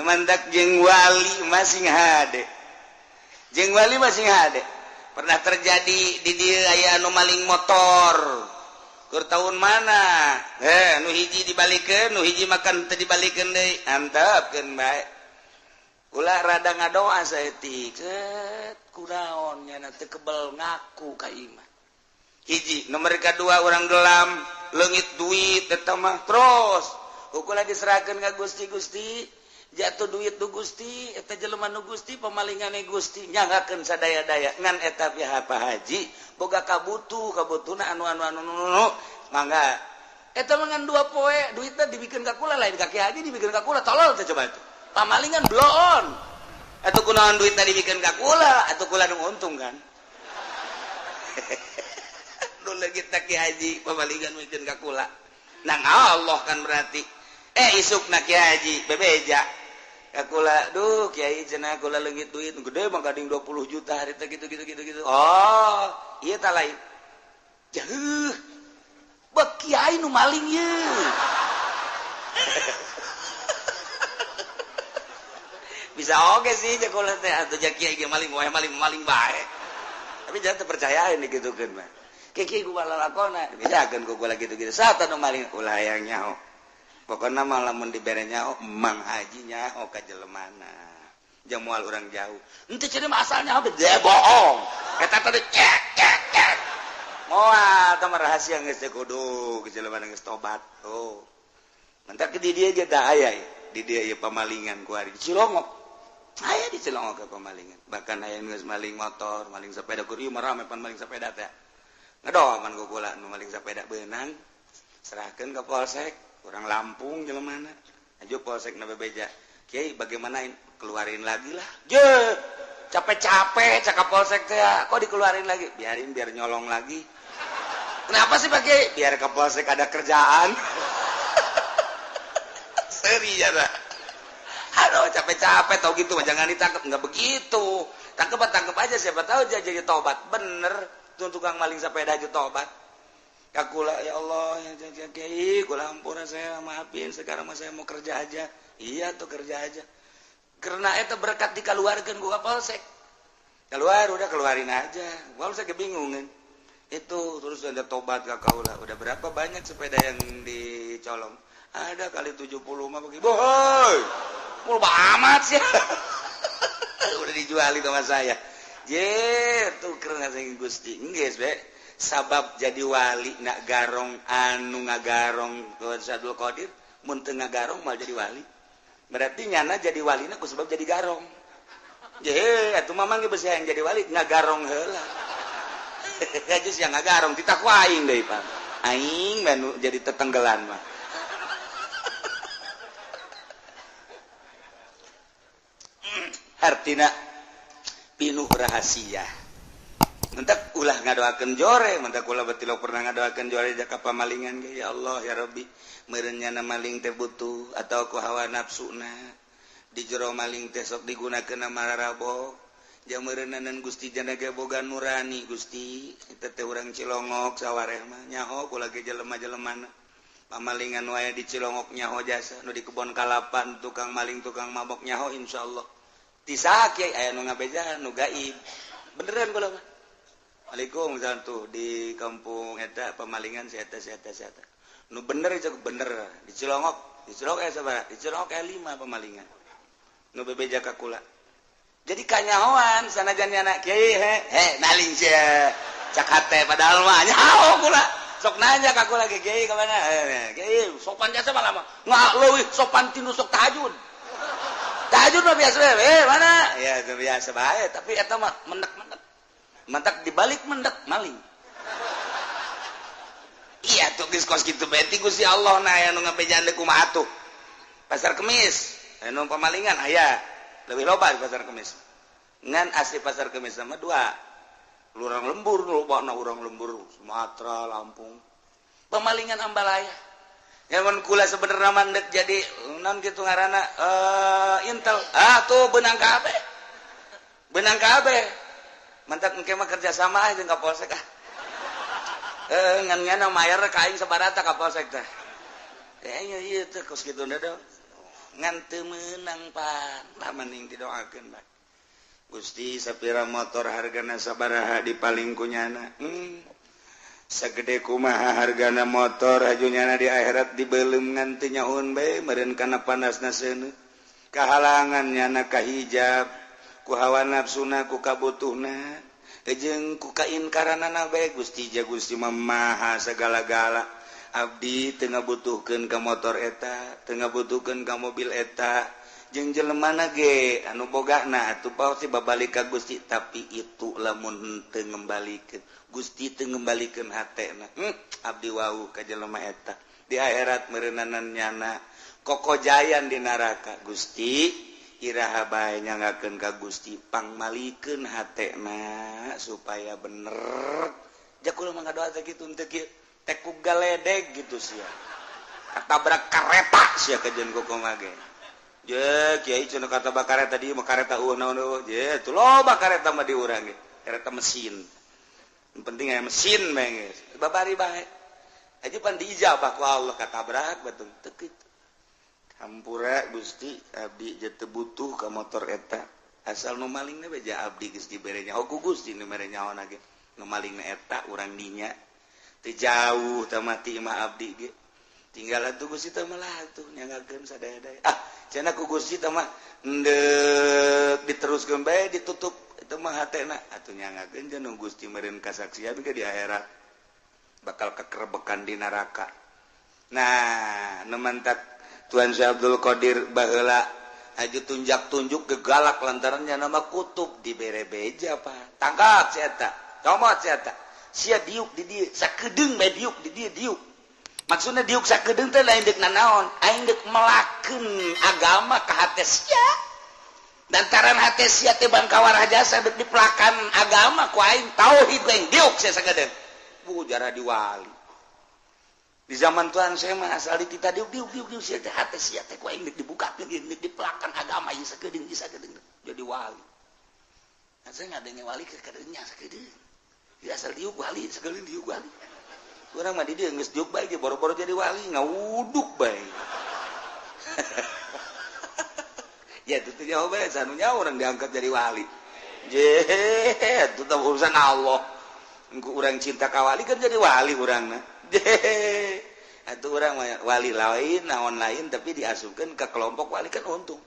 Mantak jeung wali masing hade. Jeung wali masing hade. Pernah terjadi di dieu aya anu maling motor. Keur tahun mana? Nu hiji dibalikeun, nu hiji makan teu dibalikeun deui. Antepkeun bae. Ulah rada ngadoa saeutik. Kunaon nyana teu kebel ngaku ka imah. Hiji, nomor kedua orang gelam, leungit duit eta mah terus. Ukur diserahkeun ka Gusti, Gusti jatuh duit du Gusti, eta jelema nu Gusti pemalingane Gusti nyanggakeun sadaya-daya ngan eta pihak Pak Haji boga kabutuh kabutuhna anu anu anu anu mangga eta mah ngan 2 poe duitna dibikeun ka kula lain ka Ki Haji dibikeun ka kula tolol teh coba itu pamalingan bloon atuh kunaon duitna dibikeun ka kula atuh kula nu untung kan nu leungit Ki Haji pamalingan mikeun ka kula nang Allah kan berarti isukna Ki Haji bebeja kula duh kiai cenah kula leungit duit gede mah gading 20 juta hari teh gitu gitu gitu gitu. Oh, ieu tah lain. Jauh. Bek kiai nu maling ye. Bisa oge sih jeung kula teh atuh ja kiai ge maling wae maling bae. Tapi jangan terpercayain digitukeun mah. Kiai ku lalakona dibejakeun ku kula gitu-gitu. Saha nu maling ulah hayang nyaho. Pokoknya malah mun dibere nyaho Mang Haji nyaho ka jelemana jang moal urang jauh henteu cenah mah asalnya dia bohong eta tadi cek cek cek moal tah rahasia geus teh kudu ke jelemana geus tobat oh mentak di dieu ge tah aya di dieu ieu pamalingan ku ari di Cilongok aya di Cilongok ke pamalingan bahkan aya geus maling motor maling sepeda kur ieu mah rame pan maling sepeda teh ngedoman ku kula nu maling sepeda beunang serahkeun ka polsek orang Lampung jelemana aja polsek na bebeja kiai bagaimana keluarin lagi lah je capek-capek cakap polsek teh kok dikeluarin lagi biarin biar nyolong lagi kenapa sih Pak Kiai biar ke polsek ada kerjaan seri ya lah aduh capek-capek tau gitu jangan ditangkap nggak begitu tangkep aja siapa tahu dia jadi tobat bener tuh tukang maling sepeda aja tobat kakula ya Allah ya kiai kula ampura saya maafin sekarang mah saya mau kerja aja iya tuh kerja aja karena eta berkat dikeluarkan gua polsek keluar udah keluarin aja polsek kebingungan itu terus ada tobat ka kaula udah berapa banyak sepeda yang dicolong ada kali 70 mah bagi boy mul amat sih udah dijualin sama saya je tuh karena sing Gusti geus be sabab jadi wali nak garong anu ngagarong ke Abdul Qadir mun teu ngagarong mal jadi wali berarti nyana jadi walina ku sebab jadi garong je atuh mamang ge beusi hayang jadi wali ngagarong heula geus yang ngagarong titah ku aing deui Pak aing mah jadi tetenggelan mah artina pinuh rahasia mentak ulah ngadoakeun jore mentak ulah betilok pernah ngadoakeun jore jaka pamalingan ge ya Allah ya Rabbi meureun nyana maling teh butuh atau ku hawa nafsuna di jero maling teh sok digunakeun mararabo jang meureunnanan Gusti jana ge boga nurani Gusti eta teh urang Cilongok sawareh mah nyaho kula ge jelema-jelemana pamalingan wae di Cilongok nyaho jasa nu di kebon kalapan tukang maling tukang mabok nyaho insyaallah ti saha kiai aya nu ngabejaan nu gaib beneran kula mah Waalaikumsalam tuh di kampung eta pemalingan si eta si eta si eta. Nu bener itu bener di Cilongok sabaraha? Di Cilongok aya 5 pemalingan. Nu bebeja ka kula. Jadi kanyahoan sanajan nyana kiai he maling sia. Cak hate padahal mah nyaho kula. Sok nanya ka kula ge kiai ka mana? Kiai sopan jasa malah mah. Nggak leuwih sopan tinu sok tahajud. Tahajud mah biasa we, mana? Ya itu biasa bae, tapi eta mah menek-menek. Mentak dibalik mendak maling. Iya tuh geus kos kitu bae ti Gusti Allah na aya nu ngabejaan deui kumaha atuh. Pasar Kemis anu pamalingan aya leuwih loba di Pasar Kemis. Ngan asli Pasar Kemis sama dua. Urang lembur lobana urang lembur Sumatera, Lampung. Pemalingan ambalaya. Nyamun kula sebenarnya mandek jadi naon kitu ngaranna Intel. Ah tuh beunang kabeh. Beunang kabeh. Mentak engke mah kerja sama jeung ka polsek ah. Ngan ngana mayar ka aing sabarata ka polsek teh. Kayaknya ieu teh kos kitu da. Ngan teu meunang pan. Lah mending didoakeun bae. Gusti sapira motor hargana sabaraha dipaling ku nyana. Sagede kumaha hargana motor haju nyana di akhirat dibeuleum ngan teu nyaun bae meureun kana panasna seuneu. Kahalangan nyana ka hijab ku hawa nafsuna ku kabutuhna jeung ku kainkaranana bae. Gusti ja Gusti mah maha sagala-gala. Abdi teu ngabutuhkeun ka motor eta, teu ngabutuhkeun ka mobil eta, jeung jelemana ge anu bogana atuh pasti babalik ka Gusti. Tapi itu lamun teu ngembalikeun Gusti teu ngembalikeun hatena, abdi wau ka jelema eta di akhirat meureunanan nyana kokojayan di neraka. Gusti iraha bae nyangakeun ka Gusti pangmalikeun hatena supaya bener. Ja kula mah ngadoa teh kitu teu kieu teh ku galedeg gitu sia katabrak kareta sia kajeun kumaha ge. Je kiai cenah kata kareta di mah kareta eueuh naon eueuh je tuh loba kareta mah di urang ge kareta mesin. Yang penting aya mesin bae geus babari bae aja pan diijabah ku Allah katabrak batung teu kitu. Hampura Gusti abdi je teu butuh ka motor eta asal nu malingna bae ja abdi geus dibere nyaho ku Gusti nu mere nyaho ge nu malingna eta urang dinya teu jauh teh mati mah abdi ge tinggal atuh Gusti teh mah lah atuh nyangakeun sadaya-daya. Ah cenah ku Gusti teh mah endek diteruskeun bae ditutup itu mah hatena atuh nyangakeun jeung Gusti meureun kasaksian ge di akhirat bakal kekerebekan di neraka. Nah nu mantak Tuan Syekh Abdul Qadir baheula aju tunjak-tunjuk gegalak lantaran nya nama kutub dibere beja pak tangkap si eta comot si eta sia diuk di dieu sakedeung bae diuk di dieu diuk. Maksudna diuk sakedeung teh lain deuk nanaon, aing deuk melakeun agama ka hate sia. Lantaran hate sia teh bangkawar jasa deuk dipelakan agama ku aing tauhid aing diuk sia sakedeung. Bu jarah diwali. Di zaman Tuhan saya mah asal ditita diuk diuk diuk diuk sia teh hate sia teh ku aing deuk dibukakeun deuk dipelakan agama ieu sakedeung ieu sakedeung jadi wali. Nah, saya ngadenge wali ke kadeunya sakedeung. Ya asal diuk wali sakedeung diuk wali. Urang mah di dieu geus diuk bae ge boro-boro jadi wali ngawuduk bae. Ya itu teh nyaho bae sanu nyaho urang diangkat jadi wali. Je itu teh urusan Allah. Engku urang cinta ka wali kan jadi wali urangna. Je atuh urang wali lain naon lain tapi diasupkeun ka kelompok wali kan untung.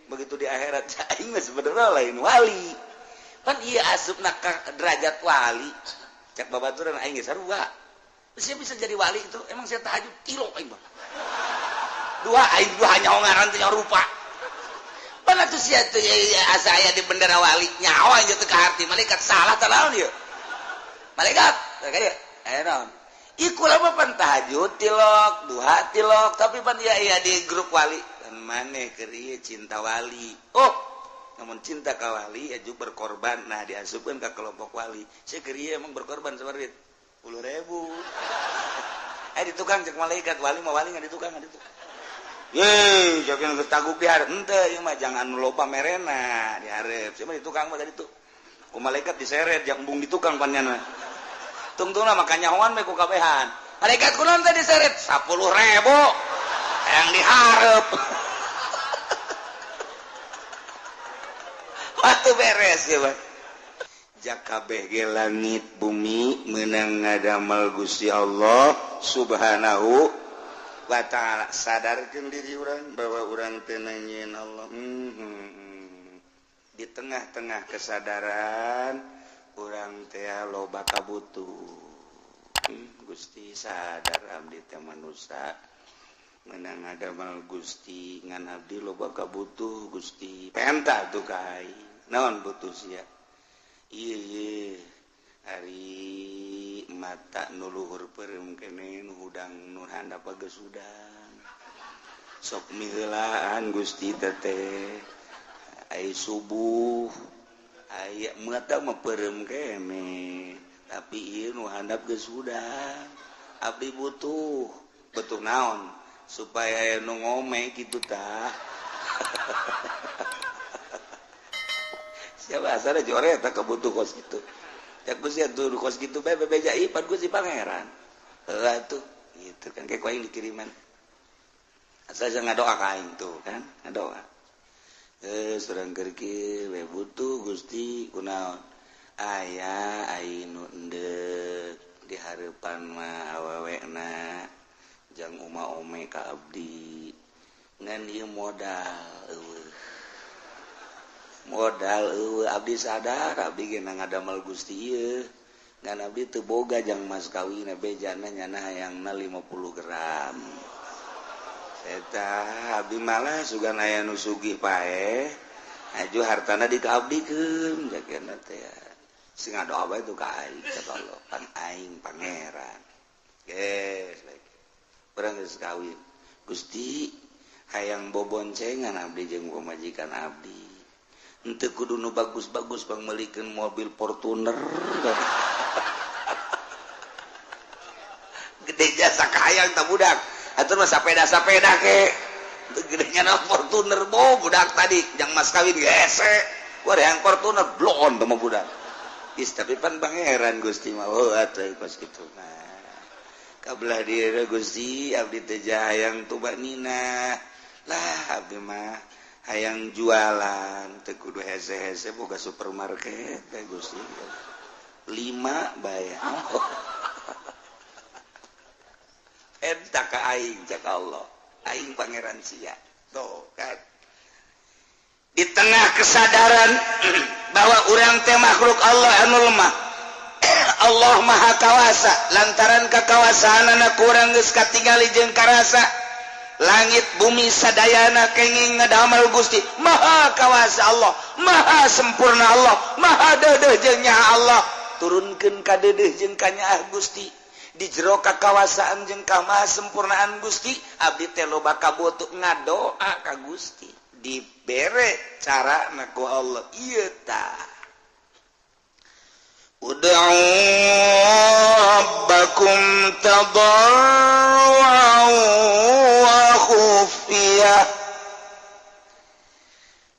Begitu di akhirat aing mah sebenarnya lain wali. Pan ieu asupna ka derajat wali. Cak babaturan aing ge sarua. Saya bisa jadi wali itu emang saya tahajud kilo aing mah. Dua aing dua nyaho ngaran teh nyaho rupa. Pan atuh sia teh asa aya di bendera wali nyaho aing teh ka arti malaikat salah tah naon ieu. Malaikat tah ka dieu. Aya naon? Ieu kula mah pan tahajud tilok, duha tilok, tapi pan ieu aya di grup wali. Dan maneh keur ieu cinta wali. Oh, namun cinta ka wali aju berkorban. Nah diasupkeun ka kelompok wali. Saya keur ieu emang berkorban sabar duit. 10.000. Di tukang cek malaikat wali mah wali nggak di tukang nggak di tukang. Ye, jangan geus taguk di hareup henteu ieu mah jangan loba merena di hareup. Sia mah di tukang mah tadi tuh. Ku malaikat diseret jak embung di tukang pannyana. Tungtungna mah kanyahoan we ku kabehan. Malaikat kunaon teh diseret 10.000. Yang di hareup. Waktu beres ya, Pak. Jakabeh ge langit bumi meunang ngadamel Gusti Allah Subhanahu wa ta'ala. Sadarkeun diri urang bahwa urang teu nanyieun Allah. Di tengah-tengah kesadaran urang teh loba kabutuh. Gusti sadar abdi teh manusia meunang ngadamel Gusti ngan abdi loba kabutuh Gusti. Penta tuh ka aing. Naon butuh sia? Iya, hari mata nu luhur peureum kene nu hudang nu handap geus hudang. Sok miheulaan Gusti teteh. Ai subuh aya mata mah peureum kene, tapi ieu nu handap geus hudang. Abdi butuh, butuh naon? Supaya aya nu ngome kitu tah. Siapa asalnya jore tak kebutuh kos gitu. Ya Gusti atuh kos gitu bae bebeja ieu pan Gusti pangeran. Heuh atuh gitu kan kayak ku aing dikiriman. Asal ngadoa ka aing tuh kan, ngadoa. Surang keur kieu we butuh Gusti kunaon? Aya aing nu endek di hareupan mah awewena jang uma ome ka abdi. Ngan ieu modal eueuh. Modal eueuh abdi sadar abdi ge ngadamel Gusti ieu. Ngan abdi teu boga jang mas kawin bejana nyana hayangna 50 gram. Eta abdi malah sugan aya nu sugih paeh aju hartana dikaabdikeun jagana teh sing ngadoa bae tuh ka aing cek Allah pan aing pangeran geus urang geus kawin Gusti hayang boboncengan abdi jeung pamajikan abdi henteu kudu nu bagus-bagus pangmeulikeun mobil Fortuner gede jasa kahayang tah budak atuh mah sapeda-sapeda ke gedenya na Fortuner bo budak tadi jang mas kawin hese war yang Fortuner bloon teh mah budak is tapi pan pangeran Gusti mah oh atuh kos kitu mah kabelah dieu Gusti abdi teh hayang tubanina lah abdi mah hayang jualan teu kudu hese-hese boga supermarket teh Gusti 5 bae eta ka aing cak Allah aing pangeran sia tuh kan di tengah kesadaran bahwa urang teh makhluk Allah anu lemah Allah maha kawasa lantaran kakawasaanana kurang geus katingali jeung karasa langit bumi sadayana kenging ngadamel Gusti maha kawasa Allah maha sempurna Allah maha deudeuh jeung nyaah Allah turunkeun ka deudeuh jeung ka nyaah Gusti di jero kakawasaan jeung kamaha sempurnaan Gusti abdi teh loba kabutuh ngadoa ka Gusti dibere cara na ku Allah ieu tah ud'u rabbakum tadarruan wa khufiyah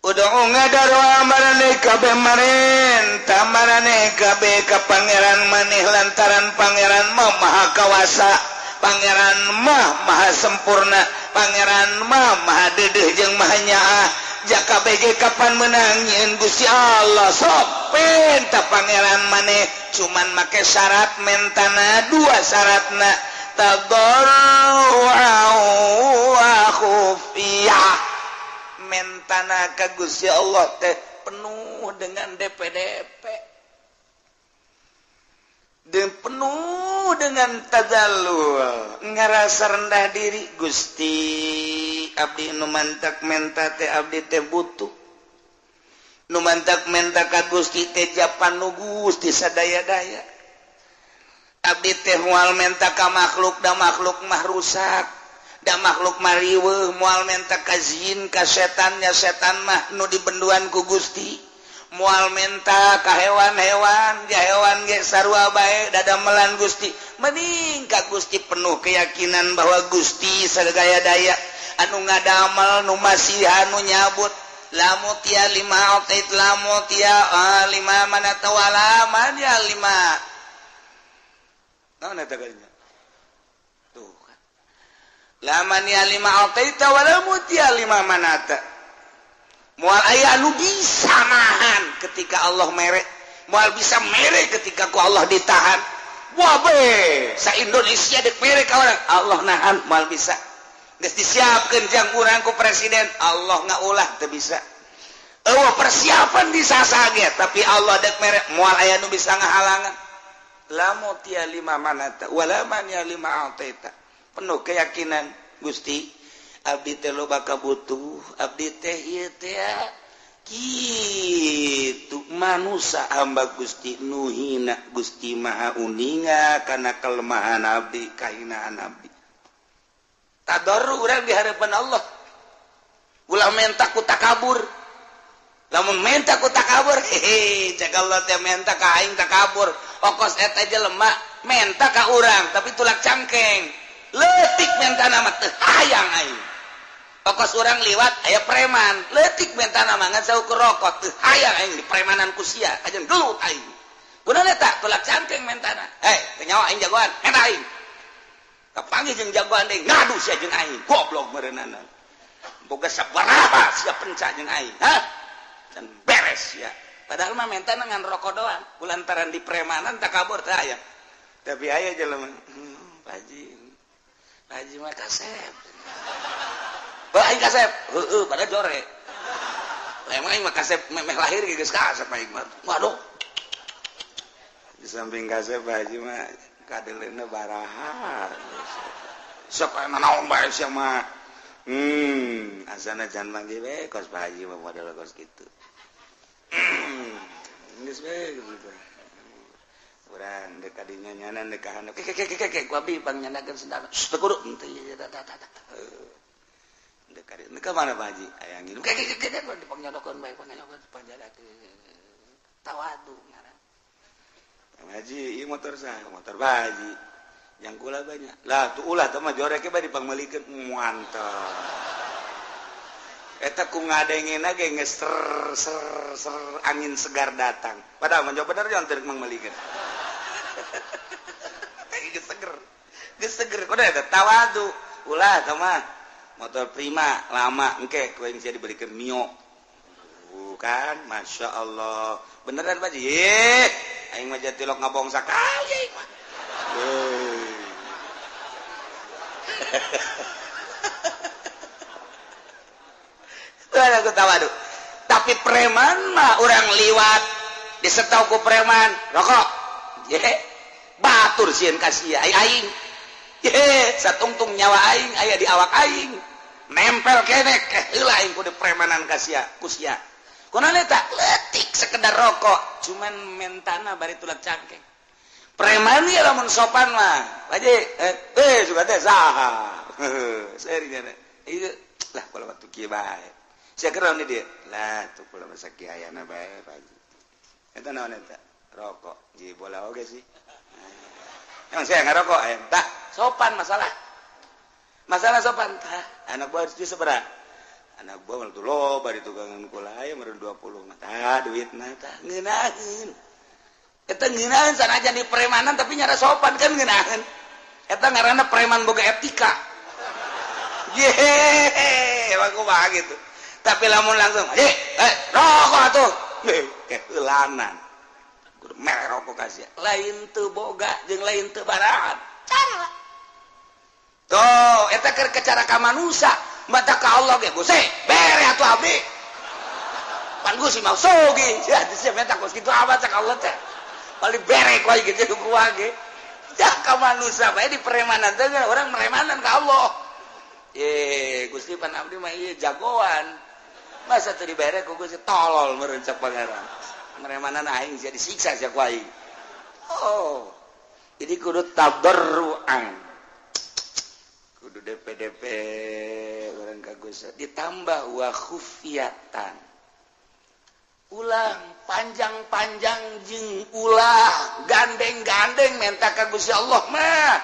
ud'u ngadarwa maraneh kabeh marenta maraneh kabeh ka pangeran maneh lantaran pangeran mah maha kawasa pangeran mah maha sempurna pangeran mah maha deudeuh jeung maha nyaah jaka bege kapan menang nyieun Gusti Allah sok penta pangeran maneh cuman make syarat mentana dua syaratna tadarruan wa khufiyah mentana ka Gusti Allah teh penuh dengan DPDP dan penuh dengan tadallul ngerasa rendah diri Gusti abdi nu mantak menta teh abdi teh butuh nu mantak menta ka Gusti teh japan nu Gusti sadaya-daya abdi teh moal menta ka makhluk da makhluk mah rusak da makhluk mah riweuh moal menta ka jin ka setannya setan mah nu dibenduan ku Gusti moal menta ka hewan-hewan ja hewan ge sarua bae dadamelan Gusti mending ka Gusti penuh keyakinan bahwa Gusti sagaya daya anu ngadamel nu masihan nu nyabut lamu tia lima atait lamu tia lima mana tawala man ya lima naon eta kalinya tuh kan laman ya lima ataita wala mutia lima manata moal aya anu bisa nahan ketika Allah mere moal bisa mere ketika ku Allah ditahan wah be sa Indonesia dek mere ka urang Allah nahan moal bisa geus disiapkeun jang urang ku presiden Allah ngaulah teu bisa eueuh persiapan disasage tapi Allah dek mere moal aya nu bisa ngahalangan lamu tia lima manata wala man ya lima ataita penuh keyakinan Gusti abdi teh loba kabutuh abdi teh ieu teh kitu manusa hamba Gusti nu hina Gusti maha uninga kana kelemahan abdi kahinaan abdi tadarru urang di hadapan Allah ulah menta ku takabur lamun menta ku takabur hehe cek Allah teh menta ka aing takabur okos eta jelema menta ka urang tapi tulak cangkeng leutik menta nama teu hayang aing okos urang liwat aya preman leutik menta nama ngan saukur rokok teu hayang aing di premanan ku sia kajen gelut aing kunaon eta tulak cangkeng mentana teu nyawa aing jagoan menta aing Kapanggih jeung jagoan deui ngadu sia jeung aing goblok meureunana. Boga sabaraha sia pencak jeung aing, hah? Can beres ya. Padahal mah menta ngan rokok doang. Kulantaran di premanan takabur teh aya. Tapi aya jelema, Pak Haji. Pak Haji mah kasep. Bah aing kasep. Heueuh padahal jore. Lah emang aing mah kasep memeh lahir geus kasep aing mah. Waduh. Di samping kasep Pak Haji mah kadeleuna baraha. Sok aya naon bae sia mah. Asana jangan manggil we kos Pak Haji mah model kos kitu. Geus we gitu. Urang deuk ka dinya nyana deuk ka handap. Ke ke ke ke ku abdi pangnyanakeun sendal. Teu kudu henteu ieu tah tah tah. Deuk ka dieu ka mana Pak Haji? Aya nginum. Ke ke ke ke dipangnyanakeun bae pangnyanakeun panjadakeun. Tawadu ngaran. Pak Haji, ieu motor saha? Motor Pak Haji. Yang kula banyak. Lah tuh ulah teh mah jorek bae dipangmeulikeun mantap. Eta ku ngadengena ge geus ser ser ser angin segar datang. Padahal mah bener jangan teu mangmeulikeun. Geus seger. Geus seger kudu eta tawadu. Ulah teh mah motor Prima lama engke ku aing sia dibelikeun Mio. Bukan, Masya Allah. Beneran Pak Haji? Aing mah jatilok ngabong sakali aing mah. Aku tawadu. Tapi preman mah orang liwat disetau ku preman rokok. Ye, batur sieun ka sia aing. Ye, satungtung nyawa aing aya di awak aing. Nempel keneh heula aing kudu premanan ka sia, ku sia. Kunaon eta? Leutik sekedar rokok, cuman mentana bari tulak cangkeng. Preman ieu lamun sopan mah. Pak Haji, suka teh saha. Seri nya. Ieu lah kalau waktu kieu bae. Sia keur dia. Lah tuh kula masa kieu ayana bae Pak Haji. Eta naon eta? Rokok. Ji bola oge sih. Emang saya ngarokok aya. Tah, sopan masalah. Masalah sopan tah. Anak buah harus sabaraha? Anak buah mah tuh loba di tukangan kula aya meureun 20 mah. Tah duitna tah ngeunaheun. Eta ngeunaheun sanajan di premanan tapi nyara sopan kan ngeunaheun. Eta ngaranna preman boga etika. Yehehe, emang kumaha gitu. Tapi lamun langsung, rokok atuh. Keheulanan. Kudu mere rokok ka sia. Lain teu boga jeung lain teu barahan. Cara. Tuh, eta keur cara ka manusia, mata ka Allah ge Gusti, bere atuh abdi. Pan Gusti mah sogi. Sia teh menta kos kitu amat cak Allah teh. Paling bere ku aing gitu ku ge. Ya ka manusia bae di premanan teh urang meremanan ka Allah. Ye, Gusti pan abdi mah ieu jagoan. Masa teu dibere ku Gusti tolol meureun cak pangeran. Meremanan aing sia disiksa sia ku aing. Oh. Jadi kudu tabarruan. Kudu DPDP urang ka Gusti ditambah wa khufiyatan. Ulah panjang-panjang jeung ulah gandeng-gandeng menta ka Gusti Allah mah.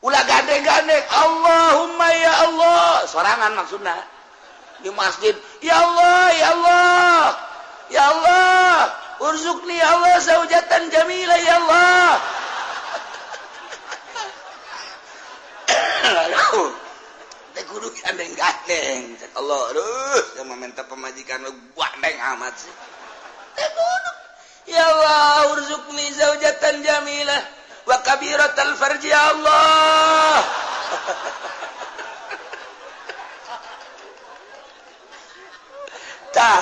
Ulah gandeng-gandeng Allahumma ya Allah sorangan maksudna di masjid ya Allah ya Allah ya Allah urzukni ya Allah zaujatan jamila ya Allah. Aduh teh kudu gandeng-gandeng cek Allah aduh sama minta pemajikan lu gandeng amat sih teh kudu ya Allah urzukni zaujatan jamilah wa kabiratal farji ya Allah. Tah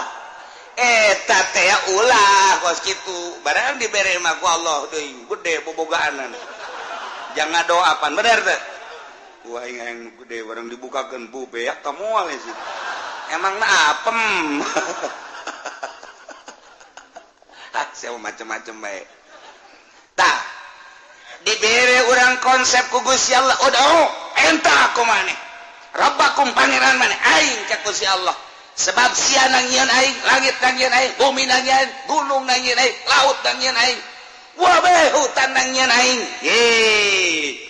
eta teh ulah kos kitu barang dibere mah ku Allah deui gede bobogaanan. Jangan doa pan bener teh. Wah aing yang gede barang dibukakeun bu beak ka moal sih. Emangna apem. Ah sia macem-macem bae. Tah dibere urang konsep ku Gusti Allah udah enta aku maneh Rabbakum pangeran maneh aing cak Gusti Allah. Sebab sia nangieun aing, langit nangieun aing, bumi nangieun, gunung nangieun aing, laut nangieun aing, wabe hutan nangieun aing. Ye,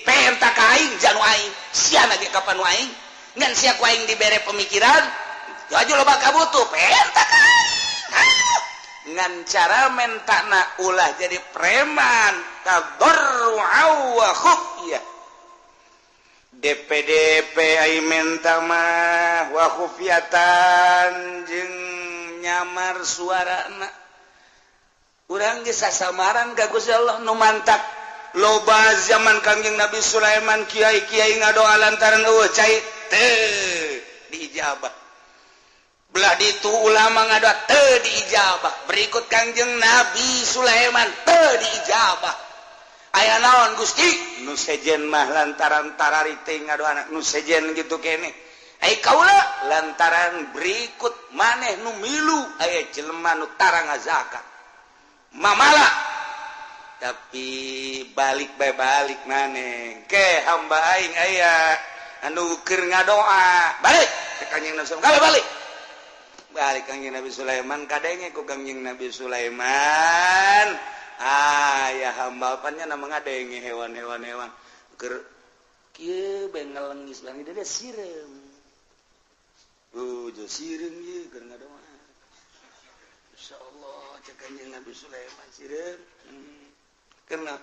penta ka aing janu aing, sia lagi kapan nu aing? Ngan sia ku aing dibere pemikiran, aju loba kabutuh, penta ka aing. Ngan cara mentana ulah jadi preman, tadarru'a wa khufyah. DPDP ai menta mah wa khufiatan jeung nyamar suarana. Urang geus sasamaran ka Gusti Allah nu mantak loba zaman Kangjeng Nabi Sulaiman kiai-kiai ngadoa lantaran eueuh cai teu diijabah. Belah ditu ulama ngadoa teu diijabah. Berikut Kangjeng Nabi Sulaiman teu diijabah. Aya naon Gusti? Nu sejen mah lantaran tararite ngadoana nu sejen gitu keneh. Ai kaula lantaran berikut maneh nu milu aya jelema nu tara ngazakat. Mamala. Tapi balik bae balik maneh. Ke hamba aing aya anu keur ngadoa. Balik ka Kangjeng Nabi Sulaiman. Balik. Balik Kangjeng Nabi Sulaiman kadenge ku Kangjeng Nabi Sulaiman. Ah ya hamba apanya nama ngadenge hewan-hewan hewan keur kieu bae ngelengis bangi dia sireum. Jo sireum ieu keur ngadoa. Insyaallah cek Kanjeng Nabi Sulaiman sireum. Karena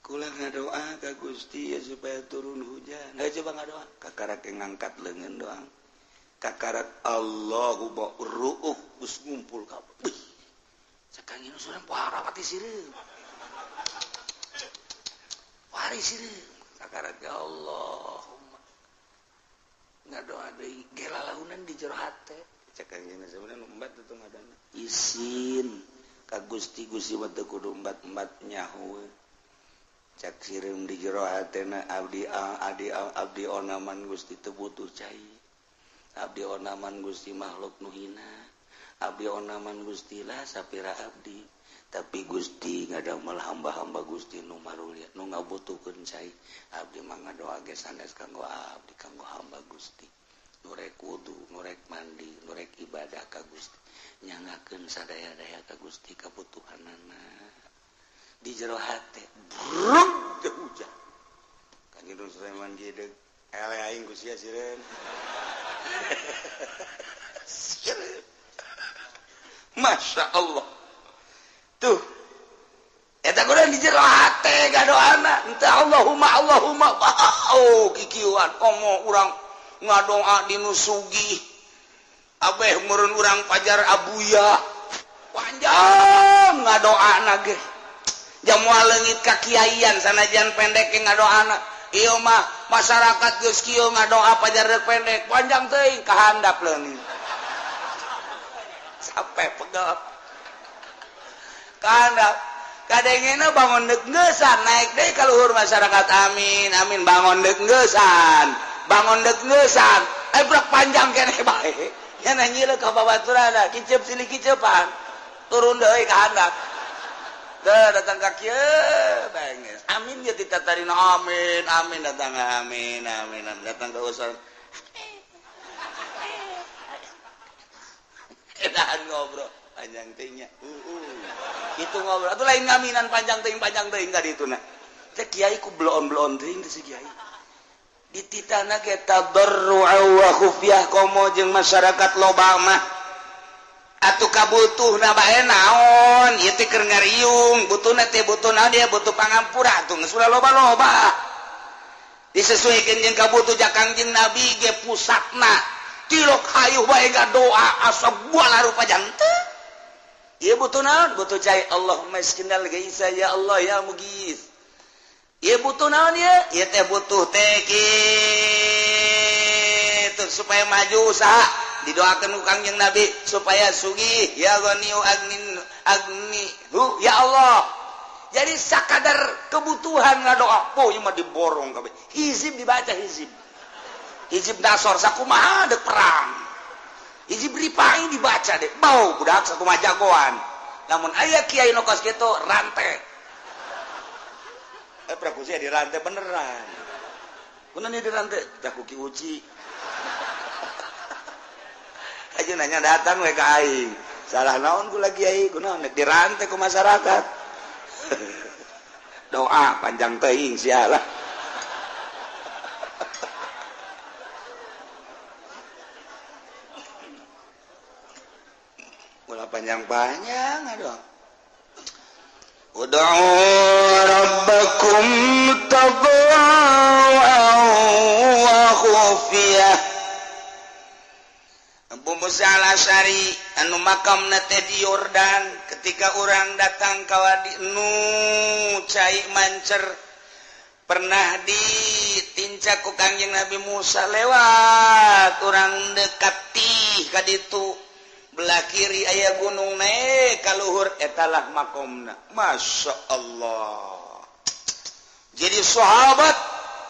kula ngadoa ka Gusti ya supaya turun hujan. Nah coba ngadoa kakarak ngangkat leungeun doang. Kakarak Allahu ba'ruuh geus ngumpul kabeh. Cekangin usulan pohara pati sireum. Wari sireum. Sakarat ya Allahumma. Ngadoa deui gelalaunan di jero hate. Cekangin sebenarnya embat tuh ngadana. Isin ka Gusti Gusti mah teu kudu embat-embat nyaho. Cak sireum di jero hatena abdi abdi abdi onaman Gusti teu butuh cai. Abdi onaman Gusti makhluk nu hina. Abdi onaman Gusti lah sapira abdi tapi Gusti ngadamel hamba-hamba Gusti nu marulia nu ngabutuhkeun cai abdi mah ngadoa ge sanes kanggo abdi kanggo hamba Gusti nu rek wudu nu rek mandi nu rek ibadah ka Gusti nyangakeun sadaya-daya ka Gusti kabutuhanana di jero hate bruk teu hujan Kanjeng Sulaiman geudeuk ele aing ku sia sireun. Sireun. Masya Allah tuh eta kudu di jero hate gadoana entah Allahumma Allahumma oh kikieuan komo urang ngadoa di nu sugih abeh meureun urang pajar abuya panjang ngadoana ge jamoal leungit ka kiaian sanajan pendek ge ngadoana ieu mah masyarakat geus kieu ngadoa pajar deuk pendek panjang teuing kahandap leungit sampai pegel karena kadengena bangun dek ngeusan naik deui ka luhur masyarakat amin amin bangun dek ngeusan bangun dek ngeusan brak panjang keneh bae nya nanyieun ka babaturanna kiceup silih kiceupan turun deui ka handap teu datang ka kieu bae amin ye ditatarina amin amin datang amin amin datang ka usul edahan ngobrol panjang teuing nya. Itu ngobrol atuh lain ngaminan panjang teuing ka ditu na. Teh kiai ku bloon-bloon teuing teh si kiai. Dititana ge tadarru'a wa khufyah komo jeung masyarakat loba mah. Atuh kabutuhna bae naon? Ieu teh keur ngariung, butuhna teh butuh naon dia butuh pangampura atuh geus ulah loba-loba. Disesuaikeun jeung kabutuh ja Kangjeng Nabi ge pusatna. Tilok hayuh bae ngadoa asa buala rupa jantung. Ieu butuh naon? Butuh cai Allahumma iskinal gaisa ya Allah ya mugis. Ieu butuh naon ieu? Ieu teh butuh teh kitu supaya maju usaha. Didoakeun ku Kangjeng Nabi supaya sugih ya ghaniyu agnin agni hu ya Allah. Jadi sakadar kebutuhan ngadoa, poh ieu mah diborong kabeh. Hizib dibaca hizib. Hizib dasor sakumaha dek perang. Hizib ripai dibaca deh. Bau budak sakumaha jagoan. Namun aya kiai nu kos kitu rantai. Praku sia dirantai beneran. Kunaon dirantai? Tah ku Ki Uci. Aja nanya datang we ka aing. Salah naon kula kiai kunaon dirantai ku masyarakat. Doa panjang teuing sia lah. Panjang-panjang aduh. Ud'u rabbakum tadarruan Musa al-Asy'ari anu makamna teh di Yordan. Ketika orang datang ka wadi nu cai mancer pernah ditincak ku Kangjeng Nabi Musa, lewat orang dekati ka ditu, belah kiri aya gunung naik ka luhur, etalah makomna. Masya Allah. Jadi sahabat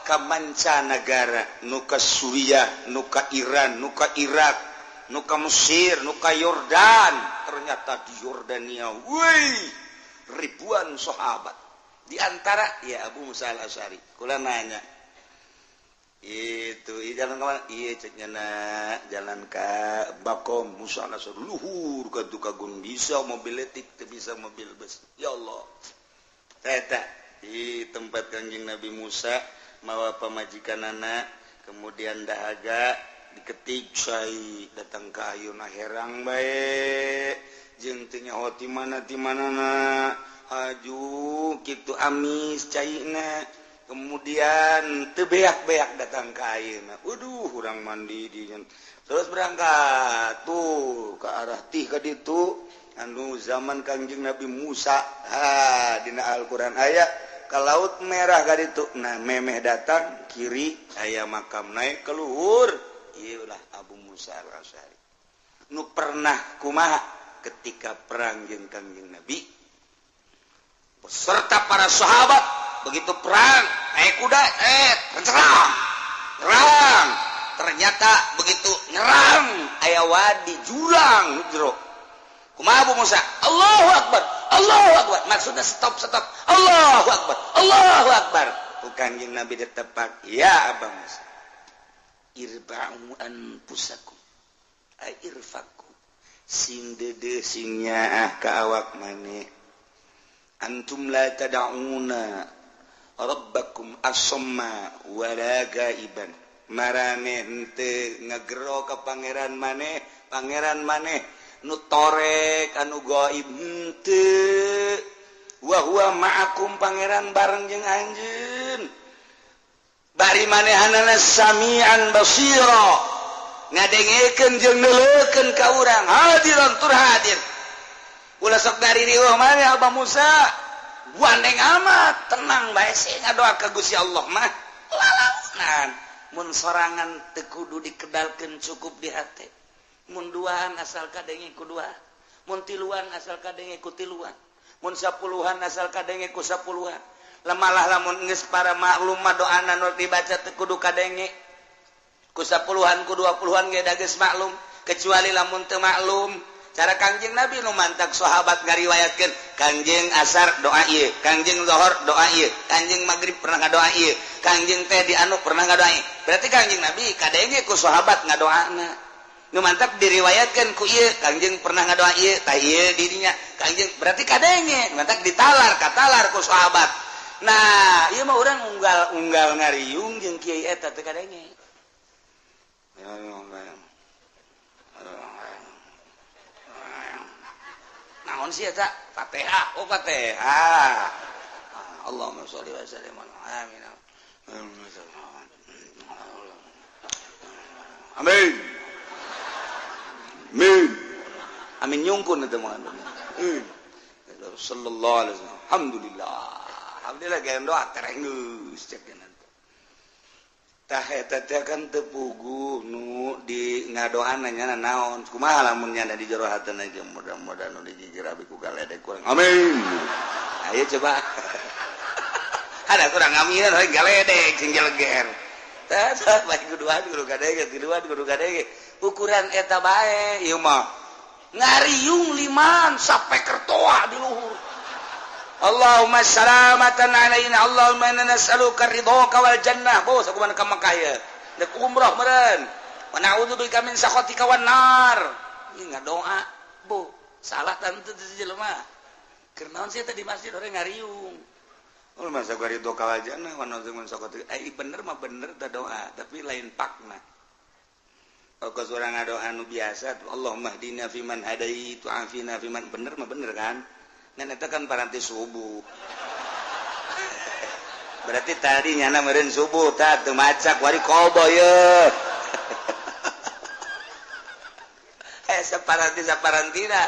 ka mancanagara, nu ka Suriah, nu ka Iran, nu ka Irak, nu ka Mesir, nu ka Yordan. Ternyata di Yordania, wih, ribuan sahabat. Di antara ya Abu Musa al-Asy'ari. Kula nanya itu, iya jalan kemana? Iya cek nyana jalan ke Bakom Musa al-Asy'ari, luhur ka gunung, bisa mobil letik teu bisa mobil bus. Ya Allah. Eta di tempat Kanjeng Nabi Musa mawa pamajikanana, kemudian dahaga diketik cai datang ke ayeuna herang bae jeung teu nyaho ti mana ti manana aju kitu amis caina, kemudian teu beak-beak datang ke ayeuna. Waduh, urang mandi di terus berangkat tuh ke arah tih ka ditu anu zaman Kangjeng Nabi Musa. Ha, dina Al-Qur'an aya ke Laut Merah ka ditu. Nah, memeh datang kiri aya makam naik ke luhur, ieulah Abu Musa al-Asy'ari nu pernah kumaha ketika perang jeung Kangjeng Nabi beserta para sahabat. Begitu perang naik kuda, nyerang nyerang, ternyata begitu nyerang aya wadi jurang jero. Kumaha Abu Musa? Allahu Akbar, Allahu Akbar, maksudnya stop stop, Allahu Akbar, Allahu Akbar. Ku Kangjeng Nabi ditepak, ya Abu Musa, irba'u anfusakum ay irfaku, sing dede sing nyaah ka awak maneh. Antum la tad'una rabbakum asamma wala gaiban. Maraneh henteu ngagero ka pangeran maneh, pangeran maneh nu torek anu gaib henteu. Wa huwa ma'akum, pangeran bareng jeung anjeun. Bari manehanana sami'an basira, ngadengekeun jeung neuleukeun ka urang, hadiran tur hadir. Ulah sok dari riweuh maneh Abah Musa, gandeng amat, tenang bae sih ngadoa ka Gusti Allah mah lalaunan. Mun sorangan teu kudu dikedalkeun, cukup di hate. Mun duaan asal kadenge ku dua, mun tiluan asal kadenge ku tiluan, mun sapuluhan asal kadenge ku sapuluhan. Lemalah lamun geus para maklum mah doana nu dibaca teu kudu kadenge ku sapuluhan ku 20-an ge da geus maklum, kecuali lamun teu maklum cara Kangjeng Nabi nu mantak sahabat ngariwayatkeun Kangjeng asar doa ieu, Kangjeng zuhur doa ieu, Kangjeng maghrib pernah ngadoa ieu, Kangjeng teh di anu pernah ngadoa ieu. Berarti Kangjeng Nabi kadenge ku sahabat ngadoana. Nu mantak diriwayatkeun ku ieu, Kangjeng pernah ngadoa ieu, tah ieu dirinya Kangjeng berarti kadenge, mantak ditalar katalar ku sahabat. Nah, ieu mah urang unggal-unggal ngariung jeung kiai eta teu kadenge. Naon sih eta? Fatihah. Oh, Fatihah. Allahumma sholli wa sallim amin. Amin. Amin. Amin nyungkun eta mah. Sallallahu alaihi wasallam. Alhamdulillah. Alhamdulillah gaya doa terenggeus cek nanti. Tah eta teh kan teu puguh nu di ngadoana nya naon. Kumaha lamun nya di jero hatena jeung mudah-mudahan nu dijijir abi ku galedek kurang. Amin. Ayo coba. Ada kurang amin we galedek sing jeleger. Tah tah bae kuduan kudu kadenge, tiluan kudu kadenge. Ukuran eta bae ieu mah. Ngariung liman sampai kertoa di luhur. Allahumma salamatan alaina, Allahumma inna nas'aluka ridhoka wal jannah. Bos aku mana ka Makkah ye. Dek umroh meureun. Wa na'udzubika min sakhatika wan nar. Ieu ngadoa, Bu. Salah tante teu jelema. Keur naon sih teh di masjid orang ngariung. Oh, masa gua ridhoka wal jannah wa na'udzubika min sakhatika. Eh bener mah bener teh doa, tapi lain pakna. Kalau urang ngadoa nu biasa, Allahumma hdina fiman hadait wa afina fiman, bener mah bener kan? Ngan eta kan paranti subuh. Berarti tadi nyana meureun subuh tah teu macak wari kobo ye. Saparanti saparantina